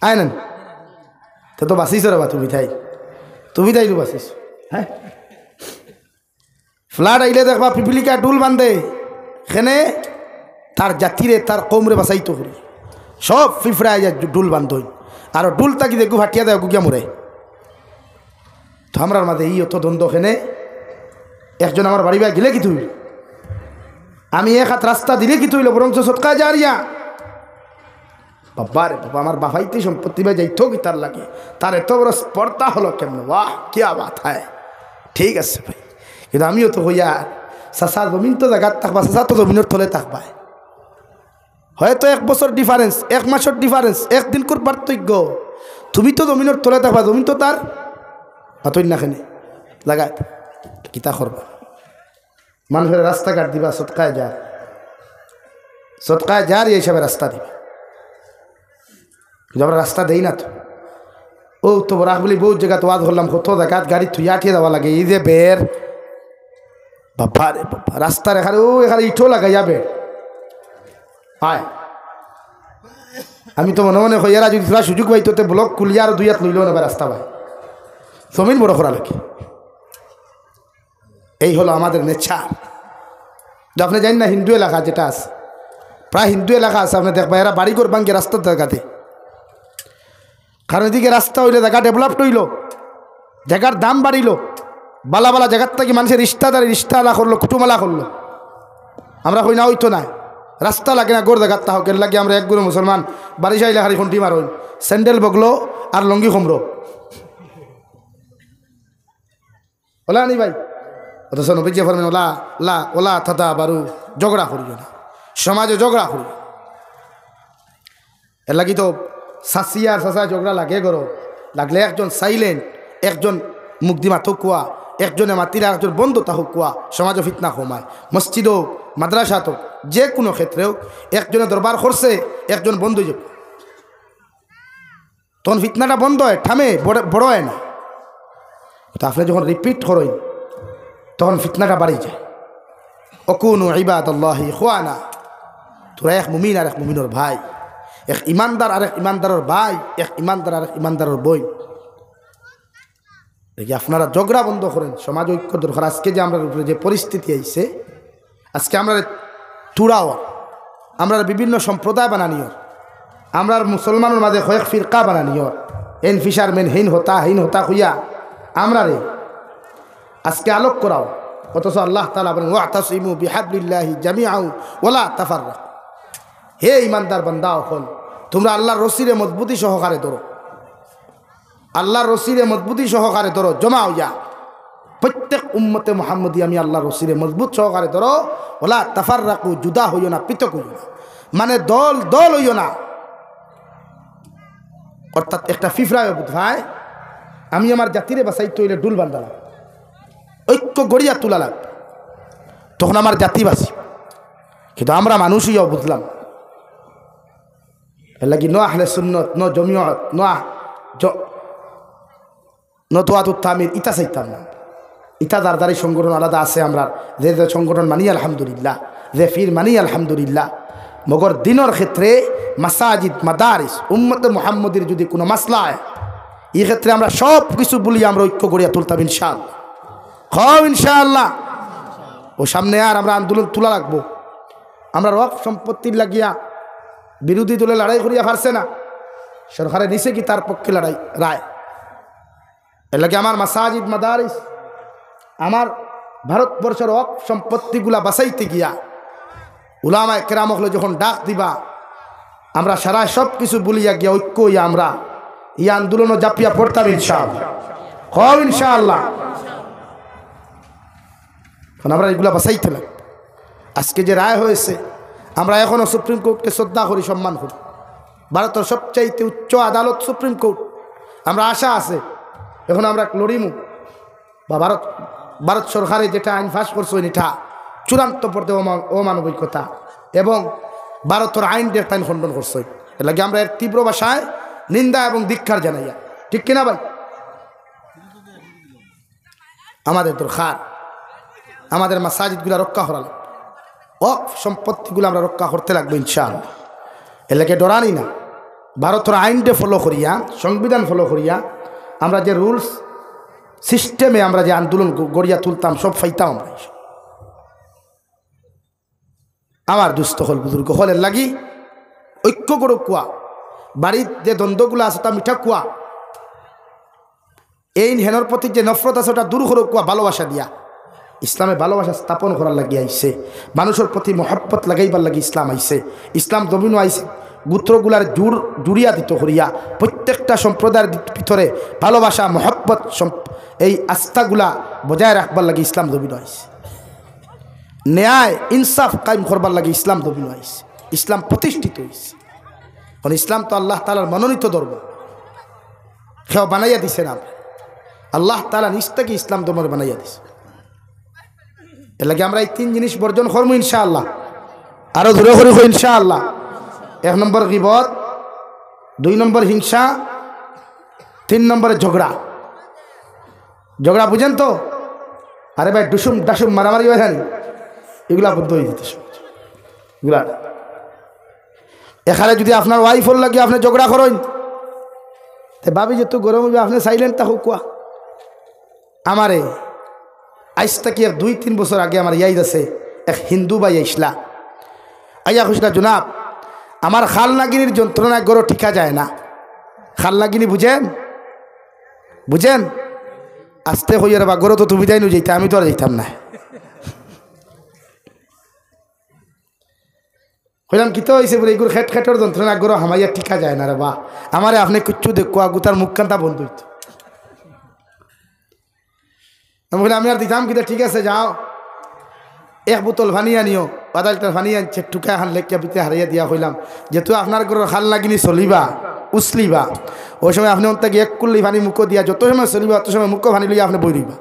আয় না? তে তো বাঁচিছ রে বা, তুমি তাই। তুমি তাই তো বাঁচিছ। হ্যাঁ? ফ্লাড আইলে দেখবা পিপিলিকা ডুল বান্ধে। কেনে? তার জাতিরে, তার কওমরে বাঁচাইতো করি। সব ফিফড়া আইয়া ডুল বান্ধইন। আর ডুল থাকি দেখু ফাটিয়া দেয়, গুগিয়া মরে। তো আমরার মাঝে ই অত দ্বন্দ্ব কেনে? একজন আমার বাড়ি বায় গেলে কিতা অইলো? আমি এক হাত রাস্তা দিলে কিতা অইলো? বরঞ্চ সদকা জারিয়া। বাবা রে বাবা, আমার বাফাইতে সম্পত্তি বায় যাইতো কিতার লাগি? তার এত বড় স্পর্ধা অইলো কেমনে? বাহ, কিয়া বাত হায়। ঠিক আছে ভাই, কিন্তু আমিও তো কইয়ার, চাচা জমিন তো জাগাত থাকবা, চাচা তো জমিনর তলে থাকবা। হয়তো এক বছর difference, এক মাসর difference, এক দিনকুর পার্থক্য। তুমি তো জমিনর তলে থাকবা, জমিন তো তার আতই না কেনে জাগাত। কিতা করবা? মানুষরে রাস্তাঘাট দিবা, সদকায় জার, সদকায় জারিয়া হিসাবে রাস্তা দিবা। কিন্তু আমরা রাস্তা দেই না তো। ও তো বরাক বুলি বহুত জাগাত ওয়াজ করলাম, কত জাগাত গাড়ি থুইয়া আটিয়া যাওয়া লাগে। এই যে বের, বাবা রে বাবা, রাস্তার এখানে, ও এখানে ইটও লাগাইয়া বের। হায়, আমি তো মনে মনে কই, এরা যদি থুড়া সুযোগ পাইতো, তে ব্লক খুলিয়া আরো দুই হাত লইলো না রাস্তা ভাই, জমিন বড় করা লাগে। এই হলো আমাদের nature। তো আপনে জানেন না, হিন্দু এলাকা যেটা আছে, প্রায় হিন্দু এলাকা আছে, আপনে দেখবা এরা বাড়িঘর ভাঙ্গে রাস্তার জাগাতে। কারণ এদিকে রাস্তা অইলে জাগা developed অইলো, জাগার দাম বাড়িলো, বালা বালা জাগার থাকি মানুষে রিস্তাদারি, রিস্তালা করলো, কুটুমালা করলো। আমরা কই না, অইতো নায়, রাস্তা লাগে না, ঘর জাগাত থাকউক। এরলাগি আমরা এক গুরু মুসলমান বাড়ি আইলে খালি খুন্তি মারইন, স্যান্ডেল বগলো আর লুঙ্গি খুমরো। অলা নি ভাই? অথচ নবীজি ফরমাইন, "ওলা, লা, ওয়ালা তাদাবারু, ঝগড়া করিও না, সমাজো ঝগড়া করিও না।" এরলাগি তো চাচি আর চাচায় ঝগড়া লাগে ঘরো, লাগলে একজন silent, একজন মুখদি মাতউক্কা, একজনে মাতিলে আরেকজন বন্ধ থাকউক্কা, সমাজো ফিতনা কমায়। মসজিদ অউক, মাদ্রাসাত অউক, যে কুনু ক্ষেত্রে অউক, একজনে দরবার করছে, একজন বন্ধ অইযাউক। তখন ফিতনাটা বন্ধ অয়, থামে, বড়, বড় অয় না। তো আপনে যখন repeat করইন, তখন ফিতনাটা বাড়ি যায়। "ওয়াকুনু ইবাদাল্লাহি ইখওয়ানা।" তুরা এক মুমিন আরেক মুমিনর ভাই, এক ইমানদার আরেক ইমানদারর ভাই, এক ইমানদার আরেক ইমানদারর বইন। দেখি আপনারা ঝগড়া বন্ধ করইন, সমাজ ঐক্য দরকার। আজকে যে আমরার উপরে যে পরিস্থিতি আইছে, আজকে আমরারে তুড়াও, আমরারে বিভিন্ন সম্প্রদায় বানানিও, আমরার মুসলমানর মাঝে কয়েক ফিরকা বানানিও, এন ফিশারম্যান, হেইন হতা, হেইন হতা কইয়া আমরারে আজকে আলোক করাও। অথচ আল্লাহ তাআলা বলেন, "ওয়াতাসিমু বিহাবলিল্লাহি জামিআউ ওয়ালা তাফাররাকু।" হে ইমানদার বান্দা অকল, তুমরা আল্লাহর রশিরে মজবুতি সহকারে ধরো, আল্লাহর রশিরে মজবুতি সহকারে ধরো, জমা অইয়া। প্রত্যেক উম্মতে মুহাম্মদী আমি আল্লাহর রশিরে মজবুত সহকারে ধরো, ওয়ালা তাফাররাকু, জুদা হইও না, পৃথক হইও না, মানে দল দল হইও না। অর্থাৎ একটা ফিফড়ায় বুঝ ভাই, আমি আমার জাতিরে বাঁচাইতে হইলে ডুল বান্ধা লাগবে, ঐক্য গড়িয়া তোলা লাগবে, তখন আমার জাতি বাঁচি। কিন্তু আমরা মানুষ হইয়াও বুঝলাম, এর লাগি ন আহলে সুন্নত, ন জমিয়ত, ন আহ-, জ-, নদওয়াতুত তামির, ইতা চাইতাম না। ইতা দারদারি সংগঠন আলাদা আছে আমরার, যে যে সংগঠন মানি আলহামদুলিল্লাহ, যে ফির মানি আলহামদুলিল্লাহ। মগর দিনর ক্ষেত্রে মাসাজিদ, মাদারিস, উম্মতে মুহাম্মদীর যদি কোনো মাসলা হয়, এই ক্ষেত্রে আমরা সব কিছু বলি, আমরা ঐক্য গড়িয়া তুলতাম ইনশাআল্লাহ। কও ইনশাআল্লাহ। ও সামনে আর আমরা আন্দোলন তুলা লাগবো। আমরা ওয়াকফ সম্পত্তির লাগিয়া বিরোধী দলে লড়াই করিয়া পারছে না, সরকারে নিছে কি তার পক্ষে লড়াই রায়? এর লাগি আমার মাসাজিদ, মাদারিস, আমার ভারতবর্ষর ওয়াকফ সম্পত্তিগুলা বাঁচাইতে গিয়া উলামায়ে কেরাম অকলে যখন ডাক দিবা, আমরা সারা সব কিছু ভুলিয়া গিয়া ঐক্য হইয়া আমরা এই আন্দোলনও জাপিয়া পড়তাম ইনশাআল্লাহ। কও ইনশাআল্লাহ। কারণ আমরা এগুলা বাঁচাইতে লাগে। আজকে যে রায় হয়েছে, আমরা এখনো সুপ্রিম কোর্টকে শ্রদ্ধা করি, সম্মান করি। ভারতের সবচাইতে উচ্চ আদালত সুপ্রিম কোর্ট। আমরা আশা আছে, এখন আমরা লড়িমু বা ভারত, ভারত সরকারে যেটা আইন পাস করছে, এটা চূড়ান্ত পর্যায়ে অমা-, অমানবিকতা এবং ভারতের আইন, তাইন খণ্ডন করছে। এর লাগি আমরা এর তীব্র ভাষায় নিন্দা এবং ধিক্কার জানাইয়া, ঠিক কিনা ভাই? আমাদের দরকার, আমাদের মাসাজিদগুলা রক্ষা করা লাগবে, ওয়াকফ সম্পত্তিগুলা আমরা রক্ষা করতে লাগবো ইনশাআল্লাহ। এর লাগি ডরানি না, ভারতের আইনটা ফলো করিয়া, সংবিধান ফলো করিয়া, আমরা যে রুলস সিস্টেমে আমরা যে আন্দোলন গ-, গড়িয়া তুলতাম, সব পাইতাম আমরা। আমার দুস্ত অকল, বুজুর্গ অকল, এর লাগি ঐক্য করো কুয়া, বাড়িত যে দ্বন্দ্বগুলা আছে তা মিঠা কুয়া, এইন হেনর প্রতি যে নফরত আছে ওটা দূর করো কুয়া ভালোবাসা দিয়া। ইসলামে ভালোবাসা স্থাপন করার লাগি আইছে, মানুষের প্রতি মহব্বত লাগাইবার লাগি ইসলাম আইছে। ইসলাম জমিনও আইছে গোত্রগুলার জুড় জুড়িয়া দিত করিয়া, প্রত্যেকটা সম্প্রদায়ের ভিতরে ভালোবাসা, মহব্বত, সম্প-, এই আস্থাগুলা বজায় রাখবার লাগি ইসলাম জমিনও আইছে। ন্যায় ইনসাফ কায়েম করবার লাগি ইসলাম জমিনও আইছে, ইসলাম প্রতিষ্ঠিত হইছে। কারণ ইসলাম তো আল্লাহ তাআলার মনোনীত ধর্ম, কেউ বানাইয়া দিছে না, আল্লাহ তাআলা নিজ থেকে ইসলাম ধর্ম বানাইয়া দিছে। এর লাগি আমরা এই তিন জিনিস বর্জন করমু ইনশাআল্লাহ, আরো জোরে করি কই ইনশাআল্লাহ। এক নম্বর গিবত, দুই নম্বর হিংসা, তিন নম্বরে ঝগড়া। ঝগড়া বুঝেন তো? আরে ভাই, ডুসুম ডাসুম মারামারি হয় জানি, এগুলা বন্ধ হয়ে যেতে সব। এগুলা এখানে যদি আপনার ওয়াইফর লাগি আপনি ঝগড়া করেন, তে ভাবি যে তুই গরম হইবে, আপনি সাইলেন্ট থাকো কুয়া। আমারে আইজ থাকি এক দুই তিন বছর আগে আমার ইয়াদ আছে, এক হিন্দু ভাই আইসলা, আইয়া কইসলা, "জনাব, আমার খাল নাগিনীর যন্ত্রণায় গরো টিকা যায় না।" খাল নাগিনী বুঝেন? বুঝেন? আস্তে কইয়ার বা গরো তো তুমি যাই নু যাইতা, আমি তো আর যাইতাম না। কইলাম, "কিতা হইছে?" বলে, "এগুর খেট খেটর যন্ত্রণা গরো হামাইয়া টিকা যায় না রে বা। আমারে আপনি কিচ্ছু দেখুয়া, গুতার মুখ কান্তা বন্ধ হইতো।" আমি কইলাম, "আমি আর দিতাম কিতা, ঠিক আছে, যাও, এক বোতল পানি আনিও।" আধা লিটার পানি আনছে, টুকা হান লেখিয়া ভিতরে হারাইয়া দিয়া কইলাম, "যেহেতু আপনার ঘরর খাল নাগিনী চলিবা, উছলিবা, ওই সময় আপনি অন্তা গিয়ে এক কুল্লি পানি মুখো দিয়া যত সময় চলিবা, অত সময় মুখো পানি লইয়া আপনি বই রইবা।"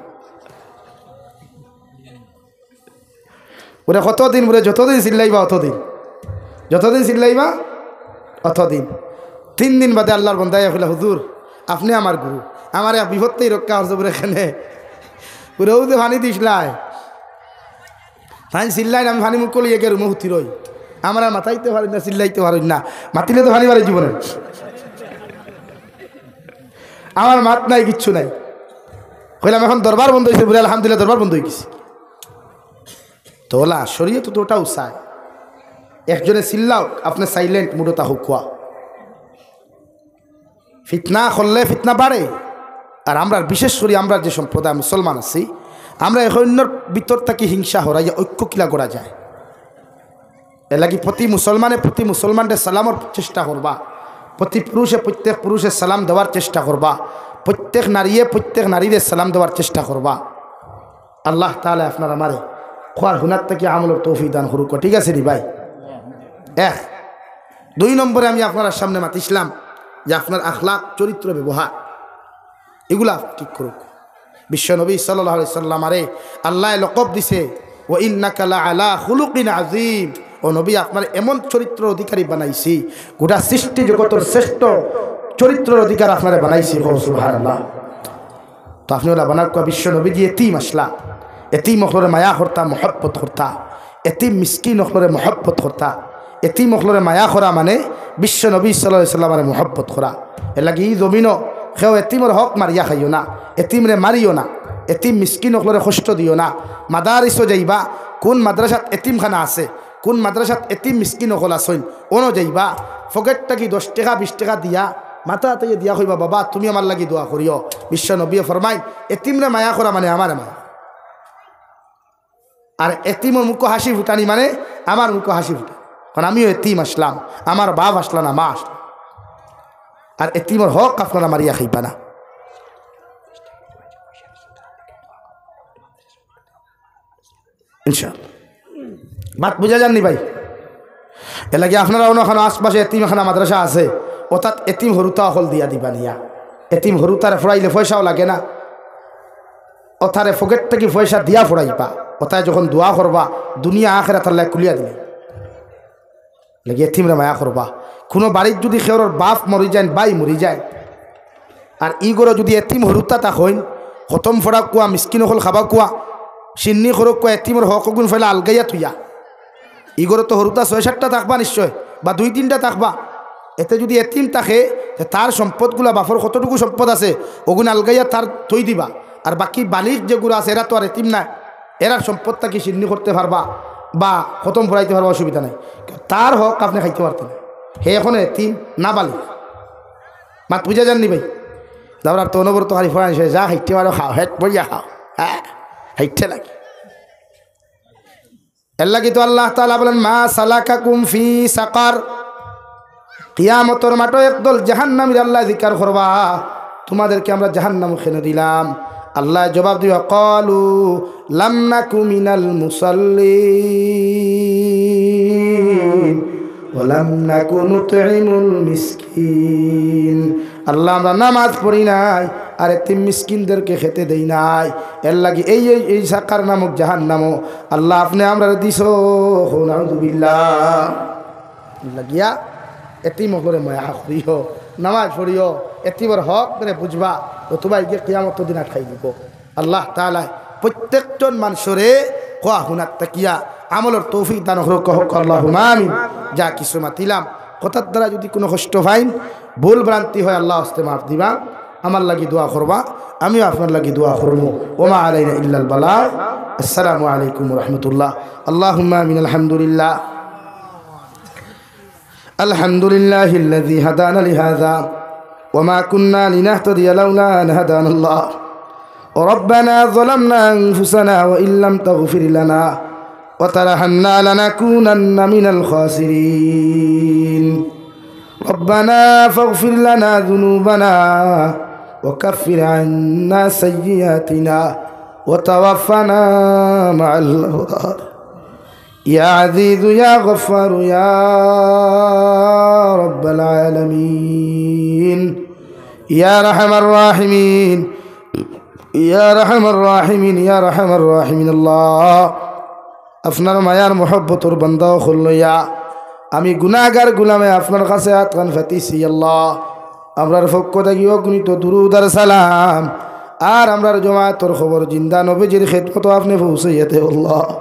ওরে কতদিন, ওরে যতদিন চিল্লাইবা অতদিন, যতদিন চিল্লাইবা অতদিন। তিন দিন বাদে আল্লাহর বন্দায় কইলা, "হুজুর, আপনি আমার গুরু, আমার এক বিপত্তেই রক্ষা করছে।" বলে, "কেনে?" বলে, "ও যে পানি দিসলাই, তাই চিল্লাইন, আমি পানি মুখ লইয়া গিয়া রুমো হুতি রই, আমার আর মাতাইতে পারইন না, চিল্লাইতে পারইন না, মাতিলে তো পানি বাড়ি জীবনে, আমার মাত নাই, কিচ্ছু নাই।" কইলাম, "এখন দরবার বন্ধ হইছে?" বলে, "আলহামদুলিল্লাহ, দরবার বন্ধ হয়ে গেছে।" তো ওলা শরীয়ত তো ওটাও চায়, একজনে চিল্লাও, আপনি সাইলেন্ট মুডো তা হুকুয়া। ফিতনা করলে ফিতনা বাড়ে। আর আমরা বিশেষ করি আমরা যে সম্প্রদায় মুসলমান আছি, আমরা এক অন্যর ভিতর থাকি হিংসা হরাইয়া ঐক্য কিলা করা যায়। এর লাগি প্রতি মুসলমানে প্রতি মুসলমানরে সালামর চেষ্টা করবা, প্রতি পুরুষে প্রত্যেক পুরুষে সালাম দেওয়ার চেষ্টা করবা, প্রত্যেক নারীয়ে প্রত্যেক নারীরে সালাম দেওয়ার চেষ্টা করবা। আল্লাহ তাআলা আপনার আমারে খোয়ার হুনার থাকি আমলর তৌফিক দান করুক, ঠিক আছে নি ভাই? এক। দুই নম্বরে আমি আপনার সামনে মাতিছিলাম যে আপনার আখলাক, চরিত্র, ব্যবহার, এগুলা ঠিক করুক। বিশ্ব নবী সাল্লাল্লাহু আলাইহি সাল্লামারে আল্লাহ লকব দিছে, "ওয়া ইন্নাকা লা আলা খুলুকিন আযীম।" ও নবী, আপনার এমন চরিত্র অধিকারী বানাইছি, গোটা সৃষ্টি জগতর শ্রেষ্ঠ চরিত্রর অধিকার আপনারে বানাইছি। কও সুবহানাল্লাহ। তো আপনে অলা বানাউক্কা, বিশ্ব নবীজি এতিম আছলা, এতিম অকলরে মায়া করতা, মহব্বত করতা, এতিম মিসকিন অকলরে মহব্বত করতা। এতিম অকলরে মায়া করা মানে বিশ্ব নবী সাল্লাল্লাহু আলাইহি সাল্লামরে মহব্বত করা। এর লাগি ই জমিনো কেউ এতিমর হক মারিয়া খাইও না, এতিমরে মারিও না, এতিম মিসকিন অকলরে কষ্ট দিও না। মাদারিসো যাইবা, কুন মাদ্রাসাত এতিমখানা আছে, কুন মাদ্রাসাত এতিম মিসকিন অকল আছইন, অনো যাইবা, পকেট থাকি দশ টেকা বিশ টেকা দিয়া মাথা আতাইয়া দিয়া কইবা, "বাবা, তুমি আমার লাগি দোয়া করিও।" বিশ্ব নবীয়ে ফরমাইন, এতিমরে মায়া করা মানে আমারে মায়া। আর এতিমর মুখো হাসি ফুটানি মানে আমার মুখো হাসি ফুটানি, কারণ আমিও এতিম আছলাম, আমার বাপ আছলা না, মা আছলা। আর এতিমর হক আপনারা মারিয়া খাইবা না, ইনশাআল্লাহ। মাত বুঝা যার নি ভাই? এর লাগি আপনারা অনো খানো আশপাশে এতিমখানা মাদ্রাসা আছে, অতাত এতিম হুরুতা অকল দিয়া দিবা নিয়া। এতিম হুরুতারে পড়াইলে পয়সাও লাগে না, অতারে পকেট থাকি পয়সা দিয়া পড়াইবা। অতায় যখন দোয়া করবা, দুনিয়া আখেরাত আল্লায় খুলিয়া দিলে। লাগি এতিমরে মায়া করবা। কুনু বাড়িত যুদি কেউর বাপ মরি যাইন, ভাই মরি যাইন, আর ই ঘরো যুদি এতিম হুরুতা থাকইন, খতম পড়াউক্কা, মিসকিন অকল খাবাউক্কা, শিন্নি করউক্কা, এতিমর হক অগুন পয়লা আলগাইয়া থইয়া, ই ঘরো তো হুরুতা ছয় সাতটা থাকবা নিশ্চয়, বা দুই তিনটা থাকবা। এতে যুদি এতিম থাকে, তে তার সম্পদগুলা, বাপর কতটুকু সম্পদ আছে, অগুন আলগাইয়া তার থই দিবা। আর বাকি বালিগ যেগুলা আছে, এরা তো আর এতিম নায়, এরার সম্পদ থাকি শিন্নি করতে পারবা বা খতম পড়াইতে পারবা, অসুবিধা নাই। তার হক আপনে খাইতে পারতা নায়, হে অখনো এতিম, নাবালিগ। মাত বুঝা যার নি ভাই? দাবরার তো অনবরত খালি ফরান শেষ, যা খাইতে পারো খাও, হেট বইয়া খাও, হ্যাঁ, খাইতে লাগে। এর লাগি তো আল্লাহ তাআলা বলেন, "মা সালাকাকুম ফি সাকার।" কিয়ামতর মাঠো একদল জাহান্নামীর আল্লায় জিকার করবা, "তোমাদেরকে আমরা জাহান্নামো কেনে দিলাম?" আল্লায় জবাব দিবা, "ক্বালু লাম নাকু মিনাল মুসাল্লিন ওয়া লাম নাকু নুতইমুল মিসকিন।" আল্লাহ, আমরা নামাজ পড়ি নাই, আর এতিম মিসকিনদেরকে খেতে দেই নাই। এর লাগি এই, এই, এই সাকার নামক জাহান্নামো আল্লাহ আপনে আমরারে দিছো। কও নাউজুবিল্লাহ। লাগিয়া এতিম অকলরে মায়া করিও, নামাজ পড়িও, এতিমর হক করে বুঝবা, অথবা ইগে কিয়ামতর দিন আটকাই দিব। আল্লাহ তাআলায় প্রত্যেকজন মানষরে কওয়া হুনাত থাকিয়া আমলর তৌফিক দান করুক, কউক্কা আল্লাহুম্মা আমিন। যা কিছু মাতিলাম, কথার দ্বারা যুদি কুনু কষ্ট পাইন, ভুল ভ্রান্তি হয়, আল্লাহ হস্তে মাফ দিবা। আমার লাগি দোয়া করবা, আমিও আপনার লাগি দোয়া করমু। ওমা আলাইনা ইল্লাল বালাগ। আসসালামু আলাইকুম ওয়া রাহমাতুল্লাহ। আল্লাহুম্মা আমিন। আলহামদুলিল্লাহ। الحمد لله الذي هدانا لهذا وما كنا لنهتدي لولا أن هدانا الله. ربنا ظلمنا أنفسنا وإن لم تغفر لنا وترحمنا لنكونن من الخاسرين. ربنا فاغفر لنا ذنوبنا وكفر عنا سيئاتنا وتوفنا مع الأبرار. يا عزيز يا غفار يا رب العالمين، يا أرحم الراحمين، يا أرحم الراحمين، يا أرحم الراحمين। আল্লাহ, আপনার মায়ার মহব্বতর বান্দা অকল লইয়া আমি গুনাহগার গুলামে আপনার কাছে আতখান পাতিছি আল্লাহ। আমরার পক্ষ থাকি অগণিত দুরুদ আর সালাম আর আমরার জমাতর কবর জিন্দা নবীজির খেদমতো আপনে পৌঁছাইয়া দেও আল্লাহ।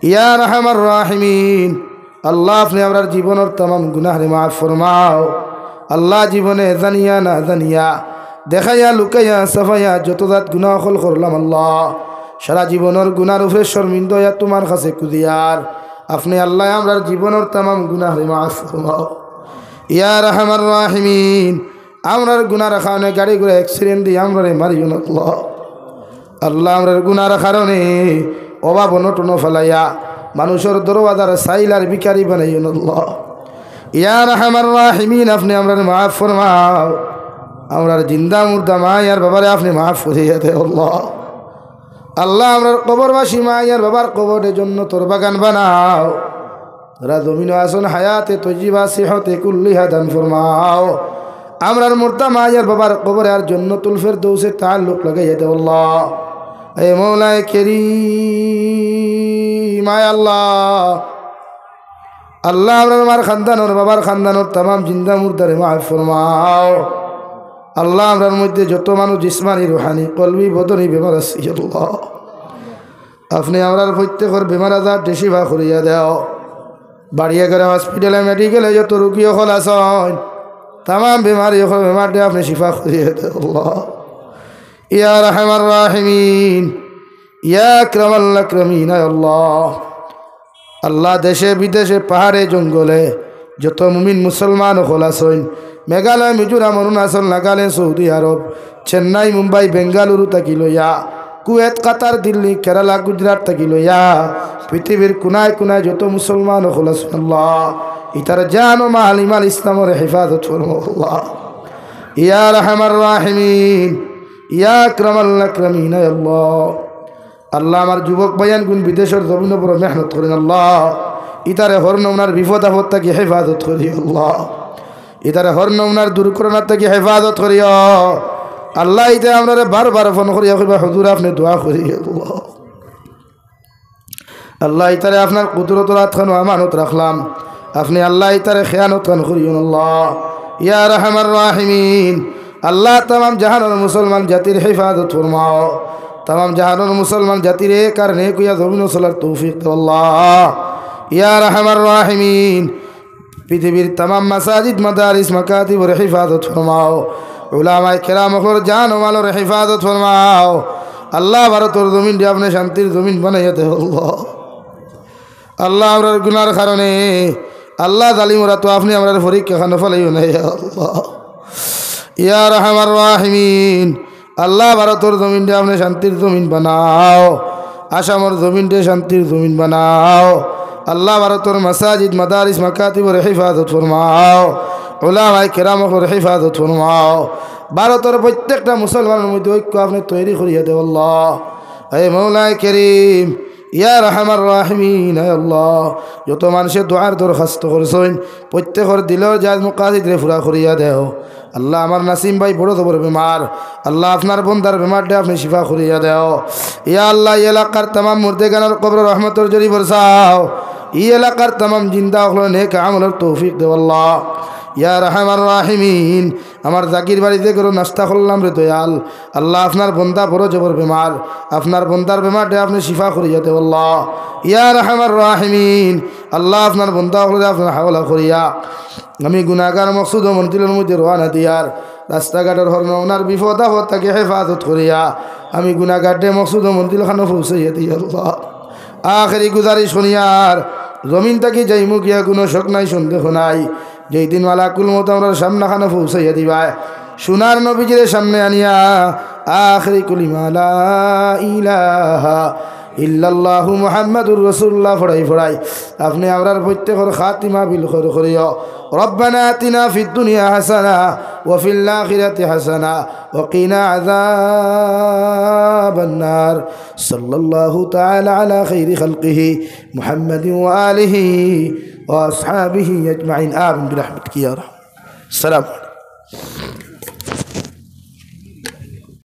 ইয়া আরহামার রাহিমিন, আল্লাহ, আপনে আমরার জীবনর তামাম গুনাহরে মাফ ফরমাও। আল্লাহ, জীবনে জানিয়া না জানিয়া, দেখাইয়া, লুকাইয়া, ছাপাইয়া যত জাত গুনাহ অকল করলাম আল্লাহ, সারা জীবনর গুনাহর উপরে শর্মিন্দা অইয়া তুমার কাছে কুদিয়ার। আপনে আল্লাহ, আমরার জীবনর তামাম গুনাহরে মাফ ফরমাও। ইয়া আরহামার রাহিমিন, আমরার গুনার কারণে গাড়ি ঘোড়া accident দি আমরারে মারিও না আল্লাহ। আল্লাহ, আমরার গুনার কারণে অভাব অনটন ফালাইয়া মানুষর দরওয়াজার চাইল আর ভিখারি বানাইও না আল্লাহ। ইয়া আরহামার রাহিমিন, আপনে আমরারে মাফ ফরমাও। আমরার জিন্দা মুর্দা মা আর বাবারে আপনে মাফ করিয়া দেও আল্লাহ। আল্লাহ, আমরার কবরবাসী মা আর বাবার কবরে জন্নতর বাগান বানাও। যারা জমিনো আছইন হায়াতে তৈয়িবা সিহতে কুল্লিহা দান ফরমাও। আমরার মুর্দা মা আর বাবার কবরে আর জন্নতুল ফেরদৌসে তাল্লুক লাগাইয়া দেও আল্লাহ। এ মৌলায় কেরিম, আয় আল্লাহ, আল্লাহ, আমরার মার খানদানর, বাবার খানদানর তামাম জিন্দা মুর্দারে মাফ ফরমাও। আল্লাহ, আমরার মধ্যে যত মানুষ জিসমানি, রুহানি, কলবি, বদনি বেমার আছে, ইয়া আল্লাহ, আপনে আমরার প্রত্যেকর বেমার আজার শিফা করিয়া দেও। বাড়িয়া ঘরে, হসপিটালে, মেডিকেলে যত রুগী অকল আছইন, তামাম বেমারি অকল বেমাররে আপনে শিফা করিয়া দেও আল্লাহ। ইয়া আরহামার রাহিমিন, ইয়া আকরামাল আকরামিন, আয় আল্লাহ। আল্লাহ, দেশে বিদেশে পাহাড়ে জঙ্গলে যত মুমিন মুসলমান অকল আছইন, মেঘালয়, মিজোরাম, অরুণাচল, নাগাল্যান্ড, সৌদি আরব, চেন্নাই, মুম্বাই, বেঙ্গালুরু থাকি লইয়া, কুয়েত, কাতার, দিল্লি, কেরালা, গুজরাট থাকি লইয়া পৃথিবীর কুনায় কুনায় যত মুসলমান অকল আছইন আল্লাহ, ইতার জান ও মাল, ইমান, ইসলামর হেফাজত ফরমাও আল্লাহ। ইয়া আরহামার রাহিমিন, ইয়া আকরামাল আকরামিন, আয় আল্লাহ। আল্লাহ, আমার যুবক ভাইয়াইনগুন বিদেশর জমিনো বড় মেহনত করইন আল্লাহ, ইতারে হর নমুনার বিপদ আপদ থাকি হেফাজত করিও আল্লাহ, ইতারে হর নমুনার দুর্ঘটনা থাকি হেফাজত করিও আল্লাহ। ইতায় আমরারে বারবার ফোন করিয়া কইবা, "হুজুর, আপনে দোয়া করিও আল্লাহ।" আল্লাহ, ইতারে আপনার কুদরতর আতখানো আমানত রাখলাম, আপনে আল্লাহ ইতারে খেয়ানত খান করিও না আল্লাহ। ইয়া আরহামার রাহিমিন, আল্লাহ, তামাম জাহানর মুসলমান জাতির হেফাজত ফরমাও, তামাম জাহানর মুসলমান জাতিরে কারণে কুইয়া জমিনো চলার তৌফিক দেও আল্লাহ। ইয়া আরহামার রাহিমিন, পৃথিবীর তামাম মাসাজিদ, মাদারিস, মাকাতিবর হেফাজত ফরমাও, উলামায়ে কেরাম অকলর জান ও মালর হেফাজত ফরমাও। আল্লাহ, ভারতর জমিনরে আপনে শান্তির জমিন বানাইয়া দেও আল্লাহ। আল্লাহ, আমরার গুনার কারণে আল্লাহ, জালিমর আতো আপনে আমরারে পরীক্ষা খানো ফালাইও না, ইয়া আল্লাহ। ইয়া আরহামার রাহিমিন, আল্লাহ, ভারতর জমিনরে আপনে শান্তির জমিন বানাও, আসামর জমিনরে শান্তির জমিন বানাও। আল্লাহ, ভারতর মাসাজিদ, মাদারিস, মাকাতিবর হেফাজত ফরমাও, উলামায়ে কেরাম অকলর হেফাজত ফরমাও। ভারতর প্রত্যেকটা মুসলমানর মধ্যে ঐক্য আপনে তৈরি করিয়া দেও আল্লাহ। হে মৌলায়ে করিম, ইয়া আরহামার রাহিমিন, হে আল্লাহ, যত মানষে দোয়ার দরখাস্ত করছইন, প্রত্যেকর দিলর জায়েজ মাকাসিদরে পুরা করিয়া দেও। আল্লাহ, আমার নাসিম ভাই বড় জবর বেমার, আল্লাহ, আপনার বন্দার বেমাররে আপনে শিফা করিয়া দেও। ইয়া আল্লাহ, ই এলাকার তামাম মুর্দেগানর কবরো রহমতর ঝড়ি বরসাও। ই এলাকার তামাম জিন্দা অকলর নেক আমলর তৌফিক দেও আল্লাহ। ইয়া আরহামার রাহিমিন, আমার জাকির বাড়িত যে ঘরো নাস্তা করলাম রে দয়াল, আল্লাহ, আপনার বন্দা বড় জবর বেমার, আপনার বন্দার বেমাররে আপনে শিফা করিয়া দেও আল্লাহ। ইয়া আরহামার রাহিমিন, আল্লাহ, আপনার বন্দা অকলরে আপনার হাওলা করিয়া আমি গুনাগার মকসুদ ও মঞ্জিলর মধ্যে রওয়ানা দিয়ার, রাস্তাঘাটর হর নমুনার বিপদ আপদ থাকি হেফাজত করিয়া আমি গুনাগাররে মকসুদ ও মঞ্জিল খানো পৌঁছাইয়া দেই আল্লাহ। আখেরি গুজারিশ করিয়ার, জমিন থাকি যাইমু গিয়া কুনু শক নাই, সন্দেহ নাই, যেই দিন মালাকুল মউত আমরার সামনে খানো পৌঁছাইয়া দিবায়, সোনার নবীজিরে সামনে আনিয়া আখেরি কলিমা লা ইলাহা ইল্লাল্লাহু মুহাম্মাদুর রাসূলুল্লাহ পড়াই পড়াই আপনে আমরার প্রত্যেকর খাতিমা বিল খৈর করিও। ربنا آتنا في الدنيا حسنة وفي الآخرة حسنة وقنا عذاب النار. صلى الله تعالى على خير خلقه محمد وآله وأصحابه أجمعين. آمين برحمتك يا أرحم. السلام عليكم.